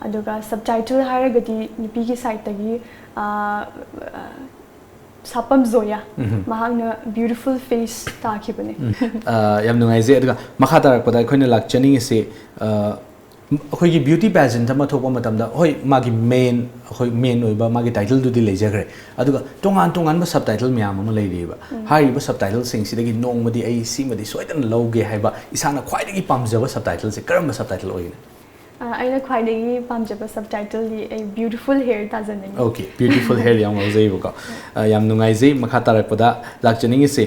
ꯑꯗꯨꯒ ꯁꯕ ꯇꯥꯏꯇꯜ ꯍꯥꯏꯔꯒꯗꯤ ꯅꯨꯄꯤꯒꯤ ꯁꯥꯏꯠꯇꯒꯤ ꯁꯥꯄꯝ ꯖꯣꯌꯥ, ꯃꯍꯥꯛꯅ ꯕ꯭ꯌꯨꯇꯤꯐꯨꯜ ꯐꯦꯁ ꯇꯥꯈꯤꯕꯅꯦ꯫ ꯑ, ꯌꯥꯝ ꯅꯨꯡꯉꯥꯏꯖꯩ꯫ ꯑꯗꯨꯒ ꯃꯈꯥ ꯇꯥꯔꯛꯄꯗ ꯑꯩꯈꯣꯏꯅ ꯂꯥꯛꯆꯅꯤꯡꯉꯤꯁꯤ, ꯑ, ꯑꯩꯈꯣꯏꯒꯤ ꯕ꯭ꯌꯨꯇꯤ ꯄꯦꯖꯦꯟꯠ ꯑꯃ ꯊꯣꯛꯄ ꯃꯇꯝꯗ, ꯍꯣꯏ, ꯃꯥꯒꯤ ꯃꯦꯟ, ꯑꯩꯈꯣꯏ ꯃꯦꯟ ꯑꯣꯏꯕ ꯃꯥꯒꯤ ꯇꯥꯏꯇꯜꯗꯨꯗꯤ ꯂꯩꯖꯈ꯭ꯔꯦ, ꯑꯗꯨꯒ ꯇꯣꯉꯥꯟ ꯇꯣꯉꯥꯟꯕ ꯁꯕ ꯇꯥꯏꯇꯜ ꯃꯌꯥꯝ ꯑꯃ ꯂꯩꯔꯤꯕ꯫ ꯍꯥꯏꯔꯤꯕ ꯁꯕ ꯇꯥꯏꯇꯜꯁꯤꯡꯁꯤꯗꯒꯤ ꯅꯣꯡꯃꯗꯤ ꯑꯩ ꯁꯤꯃꯗꯤ ꯁꯣꯏꯗꯅ ꯂꯧꯒꯦ ꯍꯥꯏꯕ ꯏꯁꯥꯅ ꯈ꯭ꯋꯥꯏꯗꯒꯤ ꯄꯥꯝꯖꯕ ꯁꯕ ꯇꯥꯏꯇꯜꯁꯦ ꯀꯔꯝꯕ ꯁꯕ ꯇꯥꯏꯇꯜ ꯑꯣꯏꯒꯅꯤ? ꯑ, ꯑꯩꯅ ꯈ꯭ꯋꯥꯏꯗꯒꯤ ꯄꯥꯝꯖꯕ ꯁꯕ ꯇꯥꯏꯇꯜꯗꯤ ꯑꯩ ꯕ꯭ꯌꯨꯇꯤꯐꯨꯜ ꯍꯦꯌꯔ ꯇꯥꯖꯅꯤꯡꯉꯤ꯫ ꯑꯣꯀꯦ, ꯕ꯭ꯌꯨꯇꯤꯐꯨꯜ ꯍꯦꯌꯔ ꯌꯥꯝ ꯉꯥꯎꯖꯩꯕꯀꯣ꯫ ꯑ, ꯌꯥꯝ ꯅꯨꯡꯉꯥꯏꯖꯩ꯫ ꯃꯈꯥ ꯇꯥꯔꯛꯄꯗ ꯂꯥꯛꯆꯅꯤꯡꯉꯤꯁꯤ,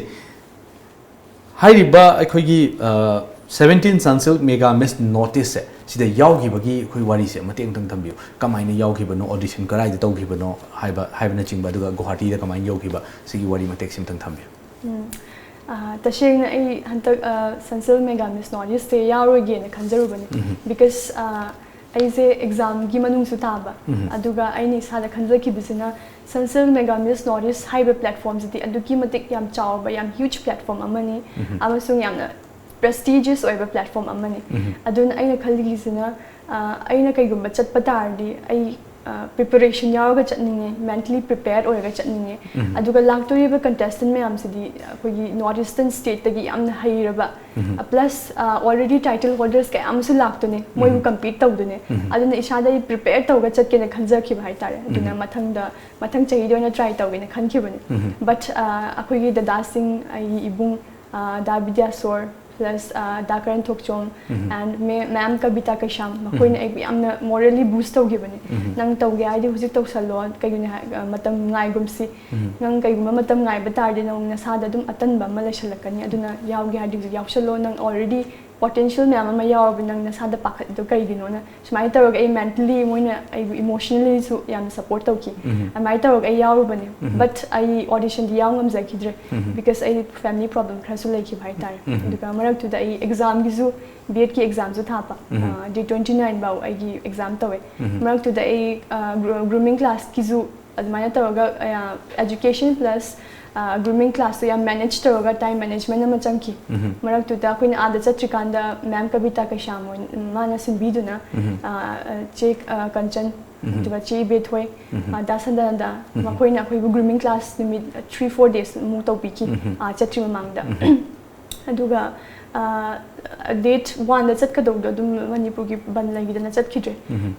ꯍꯥꯏꯔꯤꯕ ꯑꯩꯈꯣꯏꯒꯤ, ꯑ, seventeen Sunsilk Mega Miss North Eastꯁꯦ, ꯁꯤꯗ ꯌꯥꯎꯈꯤꯕꯒꯤ ꯑꯩꯈꯣꯏ ꯋꯥꯔꯤꯁꯦ ꯃꯇꯦꯛ ꯑꯃꯇꯪ ꯊꯝꯕꯤꯌꯨ꯫ ꯀꯃꯥꯏꯅ ꯌꯥꯎꯈꯤꯕꯅꯣ, ꯑꯣꯗꯤꯁꯟ ꯀꯗꯥꯏꯗ ꯇꯧꯈꯤꯕꯅꯣ ꯍꯥꯏꯕ, ꯍꯥꯏꯕꯅꯆꯤꯡꯕ, ꯑꯗꯨꯒ ꯒꯨꯋꯥꯍꯥꯇꯤꯗ ꯀꯃꯥꯏꯅ ꯌꯧꯈꯤꯕ, ꯁꯤꯒꯤ ꯋꯥꯔꯤ ꯃꯇꯦꯛꯁꯤ ꯑꯃꯇꯪ ꯊꯝꯕꯤꯌꯨ꯫ ꯎꯝ꯫ ꯑ, ꯇꯁꯦꯡꯅ ꯑꯩ ꯍꯟꯗꯛ, ꯑ, Sunsilk Mega Miss North Eastꯁꯦ ꯌꯥꯎꯔꯣꯏꯒꯦꯅ ꯈꯟꯖꯔꯨꯕꯅꯦ꯫ Because, ꯑ, ꯑꯩꯁꯦ ꯑꯦꯛꯖꯥꯝꯒꯤ ꯃꯅꯨꯡꯁꯨ ꯇꯥꯕ, ꯑꯗꯨꯒ ꯑꯩꯅ ꯏꯁꯥꯗ ꯈꯟꯖꯈꯤꯕꯁꯤꯅ Sunsilk Mega Miss North East ꯍꯥꯏꯕ ꯄ꯭ꯂꯦꯠꯐꯣꯝꯁꯤꯗꯤ ꯑꯗꯨꯛꯀꯤ ꯃꯇꯤꯛ ꯌꯥꯝ ꯆꯥꯎꯕ, ꯌꯥꯝ ꯍ꯭ꯌꯨꯖ ꯄ꯭ꯂꯦꯠꯐꯣꯝ ꯑꯃꯅꯤ, ꯑꯃꯁꯨꯡ ꯌꯥꯝꯅ ꯄ꯭ꯔꯦꯁꯇꯤꯖꯤꯌꯁ ꯑꯣꯏꯕ ꯄ꯭ꯂꯦꯠꯐꯣꯝ ꯑꯃꯅꯤ꯫ ꯑꯗꯨꯅ ꯑꯩꯅ ꯈꯜꯂꯤꯁꯤꯅ, ꯑ, ꯑꯩꯅ ꯀꯩꯒꯨꯝꯕ ꯆꯠꯄ ꯇꯥꯔꯗꯤ ꯑꯩ, ꯑ, ꯄ꯭ꯔꯤꯄꯦꯔꯦꯁꯟ ꯌꯥꯎꯔꯒ ꯆꯠꯅꯤꯡꯉꯦ, ꯃꯦꯟꯇꯂꯤ ꯄ꯭ꯔꯤꯄꯦꯌꯔ ꯑꯣꯏꯔꯒ ꯆꯠꯅꯤꯡꯉꯦ꯫ ꯑꯗꯨꯒ ꯂꯥꯛꯇꯣꯔꯤꯕ ꯀꯟꯇꯦꯁꯇꯦꯟ ꯃꯌꯥꯝꯁꯤꯗꯤ ꯑꯩꯈꯣꯏꯒꯤ ꯅꯣꯔꯠ ꯏꯁꯇꯔꯟ ꯁ꯭ꯇꯦꯠꯇꯒꯤ ꯌꯥꯝꯅ ꯍꯩꯔꯕ, ꯄ꯭ꯂꯁ ꯑꯣꯜꯔꯦꯗꯤ ꯇꯥꯏꯇꯜ ꯍꯣꯜꯗꯔꯁ ꯀꯌꯥ ꯑꯃꯁꯨ ꯂꯥꯛꯇꯣꯏꯅꯦ, ꯃꯣꯏꯕꯨ ꯀꯝꯄꯤꯠ ꯇꯧꯗꯣꯏꯅꯦ꯫ ꯑꯗꯨꯅ ꯏꯁꯥꯗ ꯑꯩ ꯄ꯭ꯔꯤꯄꯦꯌꯔ ꯇꯧꯔꯒ ꯆꯠꯀꯦꯅ ꯈꯟꯖꯈꯤꯕ ꯍꯥꯏꯇꯥꯔꯦ꯫ ꯑꯗꯨꯅ ꯃꯊꯪꯗ, ꯃꯊꯪ ꯆꯍꯤꯗ ꯑꯣꯏꯅ ꯇ꯭ꯔꯥꯏ ꯇꯧꯒꯦꯅ ꯈꯟꯈꯤꯕꯅꯦ꯫ ꯕꯠ ꯑꯩꯈꯣꯏꯒꯤ ꯗꯗꯥꯁꯤꯡ, ꯑꯩꯒꯤ ꯏꯕꯨꯡ, ꯑ, ꯗꯥ ꯕꯤꯗ꯭ꯌꯥꯁꯣꯔ, plus the Karan Thokchom and ma'am Kabita Kasham, ꯃꯈꯣꯏꯅ ꯑꯩꯕꯨ ꯌꯥꯝꯅ morally boost ꯇꯧꯈꯤꯕꯅꯦ. ꯅꯪ ꯇꯧꯒꯦ ꯍꯥꯏꯗꯤ ꯍꯧꯖꯤꯛ ꯇꯧꯁꯜꯂꯣ, ꯀꯩꯒꯤꯅꯣ ꯍꯥꯏ ꯃꯇꯝ ꯉꯥꯏꯒꯨꯝꯁꯤ, ꯅꯪ ꯀꯩꯒꯨꯝꯕ ꯃꯇꯝ ꯉꯥꯏꯕ ꯇꯥꯔꯗꯤ ꯅꯪ ꯅꯁꯥꯗ ꯑꯗꯨꯝ ꯑꯇꯟꯕ ꯑꯃ ꯂꯩꯁꯜꯂꯛꯀꯅꯤ, ꯑꯗꯨꯅ ꯌꯥꯎꯒꯦ ꯍꯥꯏꯔꯗꯤ ꯍꯧꯖꯤꯛ ꯌꯥꯎꯁꯜꯂꯣ, ꯅꯪ already potential ꯃꯌꯥꯝ ꯑꯃ ꯌꯥꯎꯔꯕ, ꯅꯪ ꯅꯁꯥꯗ ꯄꯥꯈꯠꯂꯤꯗꯣ ꯀꯩꯒꯤꯅꯣꯅ ꯁꯨꯃꯥꯏꯅ ꯇꯧꯔꯒ ꯑꯩ mentally ꯃꯣꯏꯅ ꯑꯩꯕꯨ emotionallyꯁꯨ ꯌꯥꯝꯅ support ꯇꯧꯈꯤ꯫ ꯑꯗꯨꯃꯥꯏꯅ ꯇꯧꯔꯒ ꯑꯩ ꯌꯥꯎꯔꯨꯕꯅꯦ, but ꯑꯩ auditionꯗꯤ ꯌꯥꯎ ꯉꯝꯖꯈꯤꯗ꯭ꯔꯦ, because ꯑꯩ family problem ꯈꯔꯁꯨ ꯂꯩꯈꯤꯕ ꯍꯥꯏꯇꯥꯔꯦ꯫ ꯑꯗꯨꯒ ꯃꯔꯛꯇꯨꯗ ꯑꯩ examꯒꯤꯁꯨ, B.Edꯀꯤ examꯁꯨ ꯊꯥꯕ, day twenty nine ꯐꯥꯎ ꯑꯩꯒꯤ exam ꯇꯧꯋꯦ꯫ ꯃꯔꯛꯇꯨꯗ ꯑꯩ grooming classꯀꯤꯁꯨ ꯑꯗꯨꯃꯥꯏꯅ ꯇꯧꯔꯒ education plus grooming classꯇꯣ ꯌꯥꯝ manage ꯇꯧꯔꯒ time management ꯑꯃ ꯆꯪꯈꯤ꯫ ꯃꯔꯛꯇꯨꯗ ꯑꯩꯈꯣꯏꯅ ꯑꯥꯗ ꯆꯠꯇ꯭ꯔꯤꯀꯥꯟꯗ ma'am Kabita Kasham ꯃꯥꯅ ꯁꯤꯟꯕꯤꯗꯨꯅ ꯆꯦ ꯀꯟꯆꯟ, ꯑꯗꯨꯒ ꯆꯦ ꯏꯕꯦꯊꯣꯏ, ꯗꯥ ꯁꯗꯥꯅꯟꯗ, ꯃꯈꯣꯏꯅ ꯑꯩꯈꯣꯏꯕꯨ grooming class ꯅꯨꯃꯤꯠ three four days ꯃꯨꯛ ꯇꯧꯕꯤꯈꯤ, ꯆꯠꯇ꯭ꯔꯤ ꯃꯃꯥꯡꯗ꯫ ꯑꯗꯨꯒ date oneꯗ ꯆꯠꯀꯗꯧꯕꯗꯣ ꯑꯗꯨꯝ ꯃꯅꯤꯄꯨꯔꯒꯤ ꯕꯟ ꯂꯩꯈꯤꯗꯅ ꯆꯠꯈꯤꯗ꯭ꯔꯦ꯫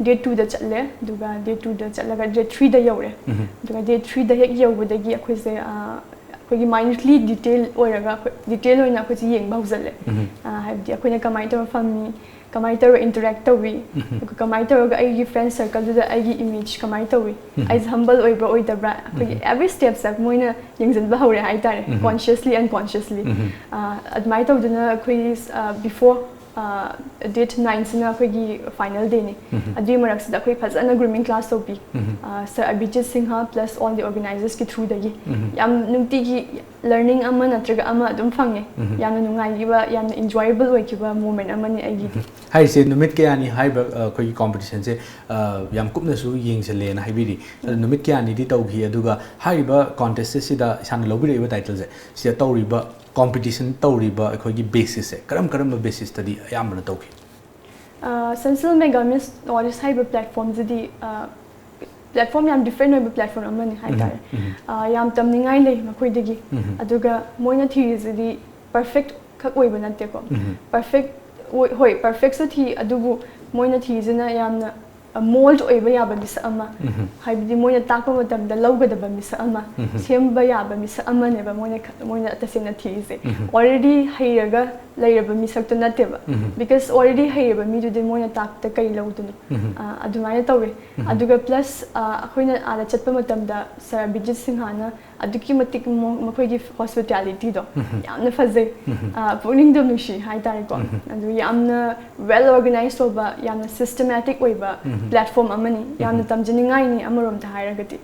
Day twoꯗ ꯆꯠꯂꯦ, ꯑꯗꯨꯒ day twoꯗ ꯆꯠꯂꯒ day threeꯗ ꯌꯧꯔꯦ꯫ ꯑꯗꯨꯒ day threeꯗ ꯍꯦꯛ ꯌꯧꯕꯗꯒꯤ ꯑꯩꯈꯣꯏꯁꯦ ꯑꯩꯈꯣꯏꯒꯤ minutely detail ꯑꯣꯏꯔꯒ ꯑꯩꯈꯣꯏ detail ꯑꯣꯏꯅ ꯑꯩꯈꯣꯏꯁꯦ ꯌꯦꯡꯕ ꯍꯧꯖꯜꯂꯦ꯫ ꯍꯥꯏꯕꯗꯤ ꯑꯩꯈꯣꯏꯅ ꯀꯃꯥꯏꯅ ꯇꯧꯔ ꯐꯝꯃꯤ, ꯀꯃꯥꯏꯅ ꯇꯧꯔꯒ interact ꯇꯧꯏ, ꯑꯗꯨꯒ ꯀꯃꯥꯏꯅ ꯇꯧꯔꯒ ꯑꯩꯒꯤ friend circleꯗꯨꯗ ꯑꯩꯒꯤ image ꯀꯃꯥꯏꯅ ꯇꯧꯏ, ꯑꯩꯁꯦ humble ꯑꯣꯏꯕ꯭ꯔꯥ ꯑꯣꯏꯗꯕ꯭ꯔꯥ, ꯑꯩꯈꯣꯏꯒꯤ every stepꯁꯦ ꯃꯣꯏꯅ ꯌꯦꯡꯁꯤꯟꯕ ꯍꯧꯔꯦ ꯍꯥꯏꯇꯥꯔꯦ, consciously unconsciously꯫ ꯑꯗꯨꯃꯥꯏꯅ ꯇꯧꯗꯨꯅ ꯑꯩꯈꯣꯏ before date nineꯁꯤꯅ ꯑꯩꯈꯣꯏꯒꯤ final dayꯅꯤ꯫ ꯑꯗꯨꯒꯤ ꯃꯔꯛꯁꯤꯗ ꯑꯩꯈꯣꯏ ꯐꯖꯅ grooming class ꯇꯧꯕꯤ꯫ Sir Abhijit Sinha plus all the organizersꯀꯤ throughꯗꯒꯤ ꯌꯥꯝ ꯅꯨꯡꯇꯤꯒꯤ learning ꯑꯃ ꯅꯠꯇ꯭ꯔꯒ ꯑꯃ ꯑꯗꯨꯝ ꯐꯪꯉꯦ꯫ ꯌꯥꯝꯅ ꯅꯨꯡꯉꯥꯏꯈꯤꯕ, ꯌꯥꯝꯅ enjoyable ꯑꯣꯏꯈꯤꯕ moment ꯑꯃꯅꯤ ꯑꯩꯒꯤꯗꯤ꯫ ꯍꯥꯏꯔꯤꯁꯦ ꯅꯨꯃꯤꯠ ꯀꯌꯥꯅꯤ ꯍꯥꯏꯔꯤꯕ ꯑꯩꯈꯣꯏꯒꯤ competitionꯁꯦ ꯌꯥꯝ ꯀꯨꯞꯅꯁꯨ ꯌꯦꯡꯁꯤꯜꯂꯦꯅ ꯍꯥꯏꯕꯤꯔꯤ꯫ ꯑꯗꯣ ꯅꯨꯃꯤꯠ ꯀꯌꯥꯅꯤꯗꯤ ꯇꯧꯈꯤ, ꯑꯗꯨꯒ ꯍꯥꯏꯔꯤꯕ contest ꯁꯤꯗ ꯏꯁꯥꯅ ꯂꯧꯕꯤꯔꯛꯏꯕ titleꯁꯦ, ꯁꯤꯗ ꯇꯧꯔꯤꯕ competition ꯇꯧꯔꯤꯕ ꯑꯩꯈꯣꯏꯒꯤ basisꯁꯦ ꯀꯔꯝ ꯀꯔꯝꯕ basisꯇꯗꯤ ꯑꯌꯥꯝꯕꯅ ꯇꯧꯈꯤ? Sunsilk Mega Miss North East ꯍꯥꯏꯔꯤꯕ platformꯁꯤꯗꯤ platform ꯌꯥꯝ different ꯑꯣꯏꯕ platform ꯑꯃꯅꯤ ꯍꯥꯏꯇꯥꯔꯦ꯫ ꯌꯥꯝ ꯇꯝꯅꯤꯡꯉꯥꯏ ꯂꯩ ꯃꯈꯣꯏꯗꯒꯤ꯫ ꯑꯗꯨꯒ ꯃꯣꯏꯅ ꯊꯤꯔꯤꯁꯤꯗꯤ perfect ꯈꯛ ꯑꯣꯏꯕ ꯅꯠꯇꯦꯀꯣ꯫ Perfect, ꯍꯣꯏ, perfectꯁꯨ ꯊꯤ, ꯑꯗꯨꯕꯨ ꯃꯣꯏꯅ ꯊꯤꯔꯤꯁꯤꯅ ꯌꯥꯝꯅ mold ꯑꯣꯏꯕ ꯌꯥꯕ ꯃꯤꯁꯛ ꯑꯃ, ꯍꯥꯏꯕꯗꯤ ꯃꯣꯏꯅ ꯇꯥꯛꯄ ꯃꯇꯝꯗ ꯂꯧꯒꯗꯕ ꯃꯤꯁꯛ ꯑꯃ, ꯁꯦꯝꯕ ꯌꯥꯕ ꯃꯤꯁꯛ ꯑꯃꯅꯦꯕ ꯃꯣꯏꯅ ꯈ-, ꯃꯣꯏꯅ ꯇꯁꯦꯡꯅ ꯊꯤꯔꯤꯁꯦ꯫ Already ꯍꯩꯔꯒ ꯂꯩꯔꯕ ꯃꯤꯁꯛꯇꯣ ꯅꯠꯇꯦꯕ꯫ ꯕꯤꯀꯣꯁ ꯑꯣꯜꯔꯦꯗꯤ ꯍꯩꯔꯕ ꯃꯤꯗꯨꯗꯤ ꯃꯣꯏꯅ ꯇꯥꯛꯄꯗ ꯀꯔꯤ ꯂꯧꯗꯣꯏꯅꯣ? ꯑ, ꯑꯗꯨꯃꯥꯏꯅ ꯇꯧꯋꯦ꯫ ꯑꯗꯨꯒ ꯄ꯭ꯂꯁ ꯑꯩꯈꯣꯏꯅ ꯑꯥꯗ ꯆꯠꯄ ꯃꯇꯝꯗ ꯁꯥꯔ ꯑꯕꯤꯖꯤꯠ ꯁꯤꯡꯍꯥꯅ ꯑꯗꯨꯛꯀꯤ ꯃꯇꯤꯛ ꯃꯣ- ꯃꯈꯣꯏꯒꯤ ꯍꯣꯁꯄꯤꯇꯥꯂꯤꯇꯤꯗꯣ ꯌꯥꯝꯅ ꯐꯖꯩ꯫ ꯑ, ꯄꯨꯛꯅꯤꯡꯗꯣ ꯅꯨꯡꯁꯤ ꯍꯥꯏꯇꯥꯔꯦꯀꯣ꯫ ꯑꯗꯨ ꯌꯥꯝꯅ ꯋꯦꯜ ꯑꯣꯔꯒꯅꯥꯏꯖ ꯇꯧꯕ, ꯌꯥꯝꯅ ꯁꯤꯁꯇꯃꯦꯇꯤꯛ ꯑꯣꯏꯕ ꯄ꯭ꯂꯦꯠꯐꯣꯝ ꯑꯃꯅꯤ꯫ ꯌꯥꯝꯅ ꯇꯝꯖꯅꯤꯡꯉꯥꯏꯅꯤ ꯑꯃꯔꯣꯝꯗ ꯍꯥꯏꯔꯒꯗꯤ꯫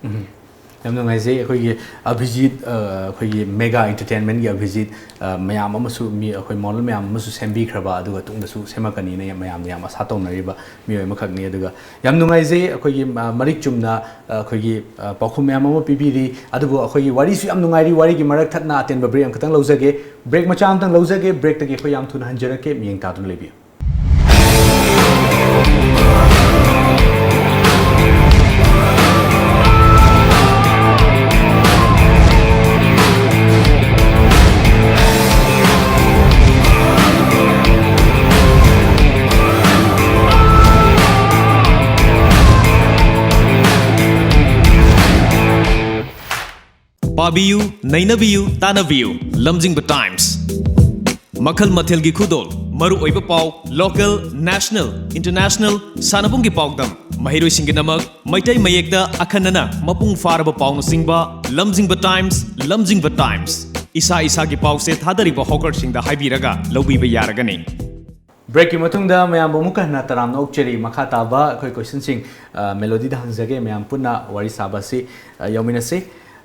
ꯌꯥꯝ ꯅꯨꯡꯉꯥꯏꯖꯩ꯫ ꯑꯩꯈꯣꯏꯒꯤ ꯑꯚꯤꯖꯤꯠ, ꯑ, ꯑꯩꯈꯣꯏꯒꯤ ꯃꯦꯒꯥ ꯑꯦꯟꯇꯔꯇꯦꯟꯃꯦꯟꯒꯤ ꯑꯚꯤꯖꯤꯠ, ꯑ, ꯃꯌꯥꯝ ꯑꯃꯁꯨ, ꯃꯤ, ꯑꯩꯈꯣꯏ ꯃꯣꯗꯦꯜ ꯃꯌꯥꯝ ꯑꯃꯁꯨ ꯁꯦꯝꯕꯤꯈ꯭ꯔꯕ, ꯑꯗꯨꯒ ꯇꯨꯡꯗꯁꯨ ꯁꯦꯝꯃꯛꯀꯅꯤꯅ ꯌꯥꯝ, ꯃꯌꯥꯝꯅ ꯌꯥꯝ ꯑꯁꯥ ꯇꯧꯅꯔꯤꯕ ꯃꯤꯑꯣꯏ ꯑꯃꯈꯛꯅꯤ꯫ ꯑꯗꯨꯒ ꯌꯥꯝ ꯅꯨꯡꯉꯥꯏꯖꯩ꯫ ꯑꯩꯈꯣꯏꯒꯤ, ꯑ, ꯃꯔꯤꯛ ꯆꯨꯝꯅ, ꯑ, ꯑꯩꯈꯣꯏꯒꯤ, ꯑ, ꯄꯥꯎꯈꯨꯝ ꯃꯌꯥꯝ ꯑꯃ ꯄꯤꯕꯤꯔꯤ꯫ ꯑꯗꯨꯕꯨ ꯑꯩꯈꯣꯏꯒꯤ ꯋꯥꯔꯤꯁꯨ ꯌꯥꯝ ꯅꯨꯡꯉꯥꯏꯔꯤ꯫ ꯋꯥꯔꯤꯒꯤ ꯃꯔꯛ ꯊꯠꯅ ꯑꯇꯦꯟꯕ ꯕ꯭ꯔꯦꯛ ꯑꯃꯈꯛꯇꯪ ꯂꯧꯖꯒꯦ꯫ ꯕ꯭ꯔꯦꯛ ꯃꯆꯥ ꯑꯃꯇꯪ ꯂꯧꯖꯒꯦ꯫ ꯕ꯭ꯔꯦꯛꯇꯒꯤ ꯑꯩꯈꯣꯏ ꯌꯥꯝ ꯊꯨꯅ ꯍꯟꯖꯔꯛꯀꯦ꯫ ꯃꯤꯠꯌꯦꯡ ꯇꯥꯗꯨꯅ ꯂꯩꯕꯤꯌꯨ꯫ ꯄꯥꯕꯤꯌꯨ, ꯅꯩꯅꯕꯤꯌꯨ, ꯇꯥꯟꯅꯕꯤꯌꯨ꯫ ꯂꯝꯖꯤꯡꯕ ꯇꯥꯏꯝꯁ꯫ ꯃꯈꯜ ꯃꯊꯦꯜꯒꯤ ꯈꯨꯗꯣꯜ, ꯃꯔꯨꯑꯣꯏꯕ ꯄꯥꯎ, ꯂꯣꯀꯦꯜ, ꯅꯦꯁꯅꯦꯜ, ꯏꯟꯇꯔꯅꯦꯁꯅꯦꯜ, ꯁꯥꯟꯅꯕꯨꯡꯒꯤ ꯄꯥꯎꯗꯝ, ꯃꯍꯩꯔꯣꯏꯁꯤꯡꯒꯤꯗꯃꯛ ꯃꯩꯇꯩ ꯃꯌꯦꯛꯇ ꯑꯈꯟꯅꯅ ꯃꯄꯨꯡ ꯐꯥꯔꯕ ꯄꯥꯎꯅꯆꯤꯡꯕ꯫ ꯂꯝꯖꯤꯡꯕ ꯇꯥꯏꯝꯁ, ꯂꯝꯖꯤꯡꯕ ꯇꯥꯏꯝꯁ꯫ ꯏꯁꯥ ꯏꯁꯥꯒꯤ ꯄꯥꯎꯁꯦ ꯊꯥꯗꯔꯤꯕ ꯍꯣꯀꯔꯁꯤꯡꯗ ꯍꯥꯏꯕꯤꯔꯒ ꯂꯧꯕꯤꯕ ꯌꯥꯔꯒꯅꯤ꯫ ꯕ꯭ꯔꯦꯛꯀꯤ ꯃꯇꯨꯡꯗ ꯃꯌꯥꯝꯕꯨ ꯑꯃꯨꯛꯀ ꯍꯟꯅ ꯇꯔꯥꯝꯅ ꯑꯣꯛꯆꯔꯤ꯫ ꯃꯈꯥ ꯇꯥꯕ ꯑꯩꯈꯣꯏ ꯀꯣꯏꯁꯟꯁꯤꯡ, ꯑ, ꯃꯦꯂꯣꯗꯤꯗ ꯍꯪꯖꯒꯦ꯫ ꯃꯌꯥꯝ ꯄꯨꯟꯅ ꯋꯥꯔꯤ ꯁꯥꯕ ꯑꯁꯤ, ꯑ, ꯌꯥꯎꯃꯤꯟꯅꯁꯤ꯫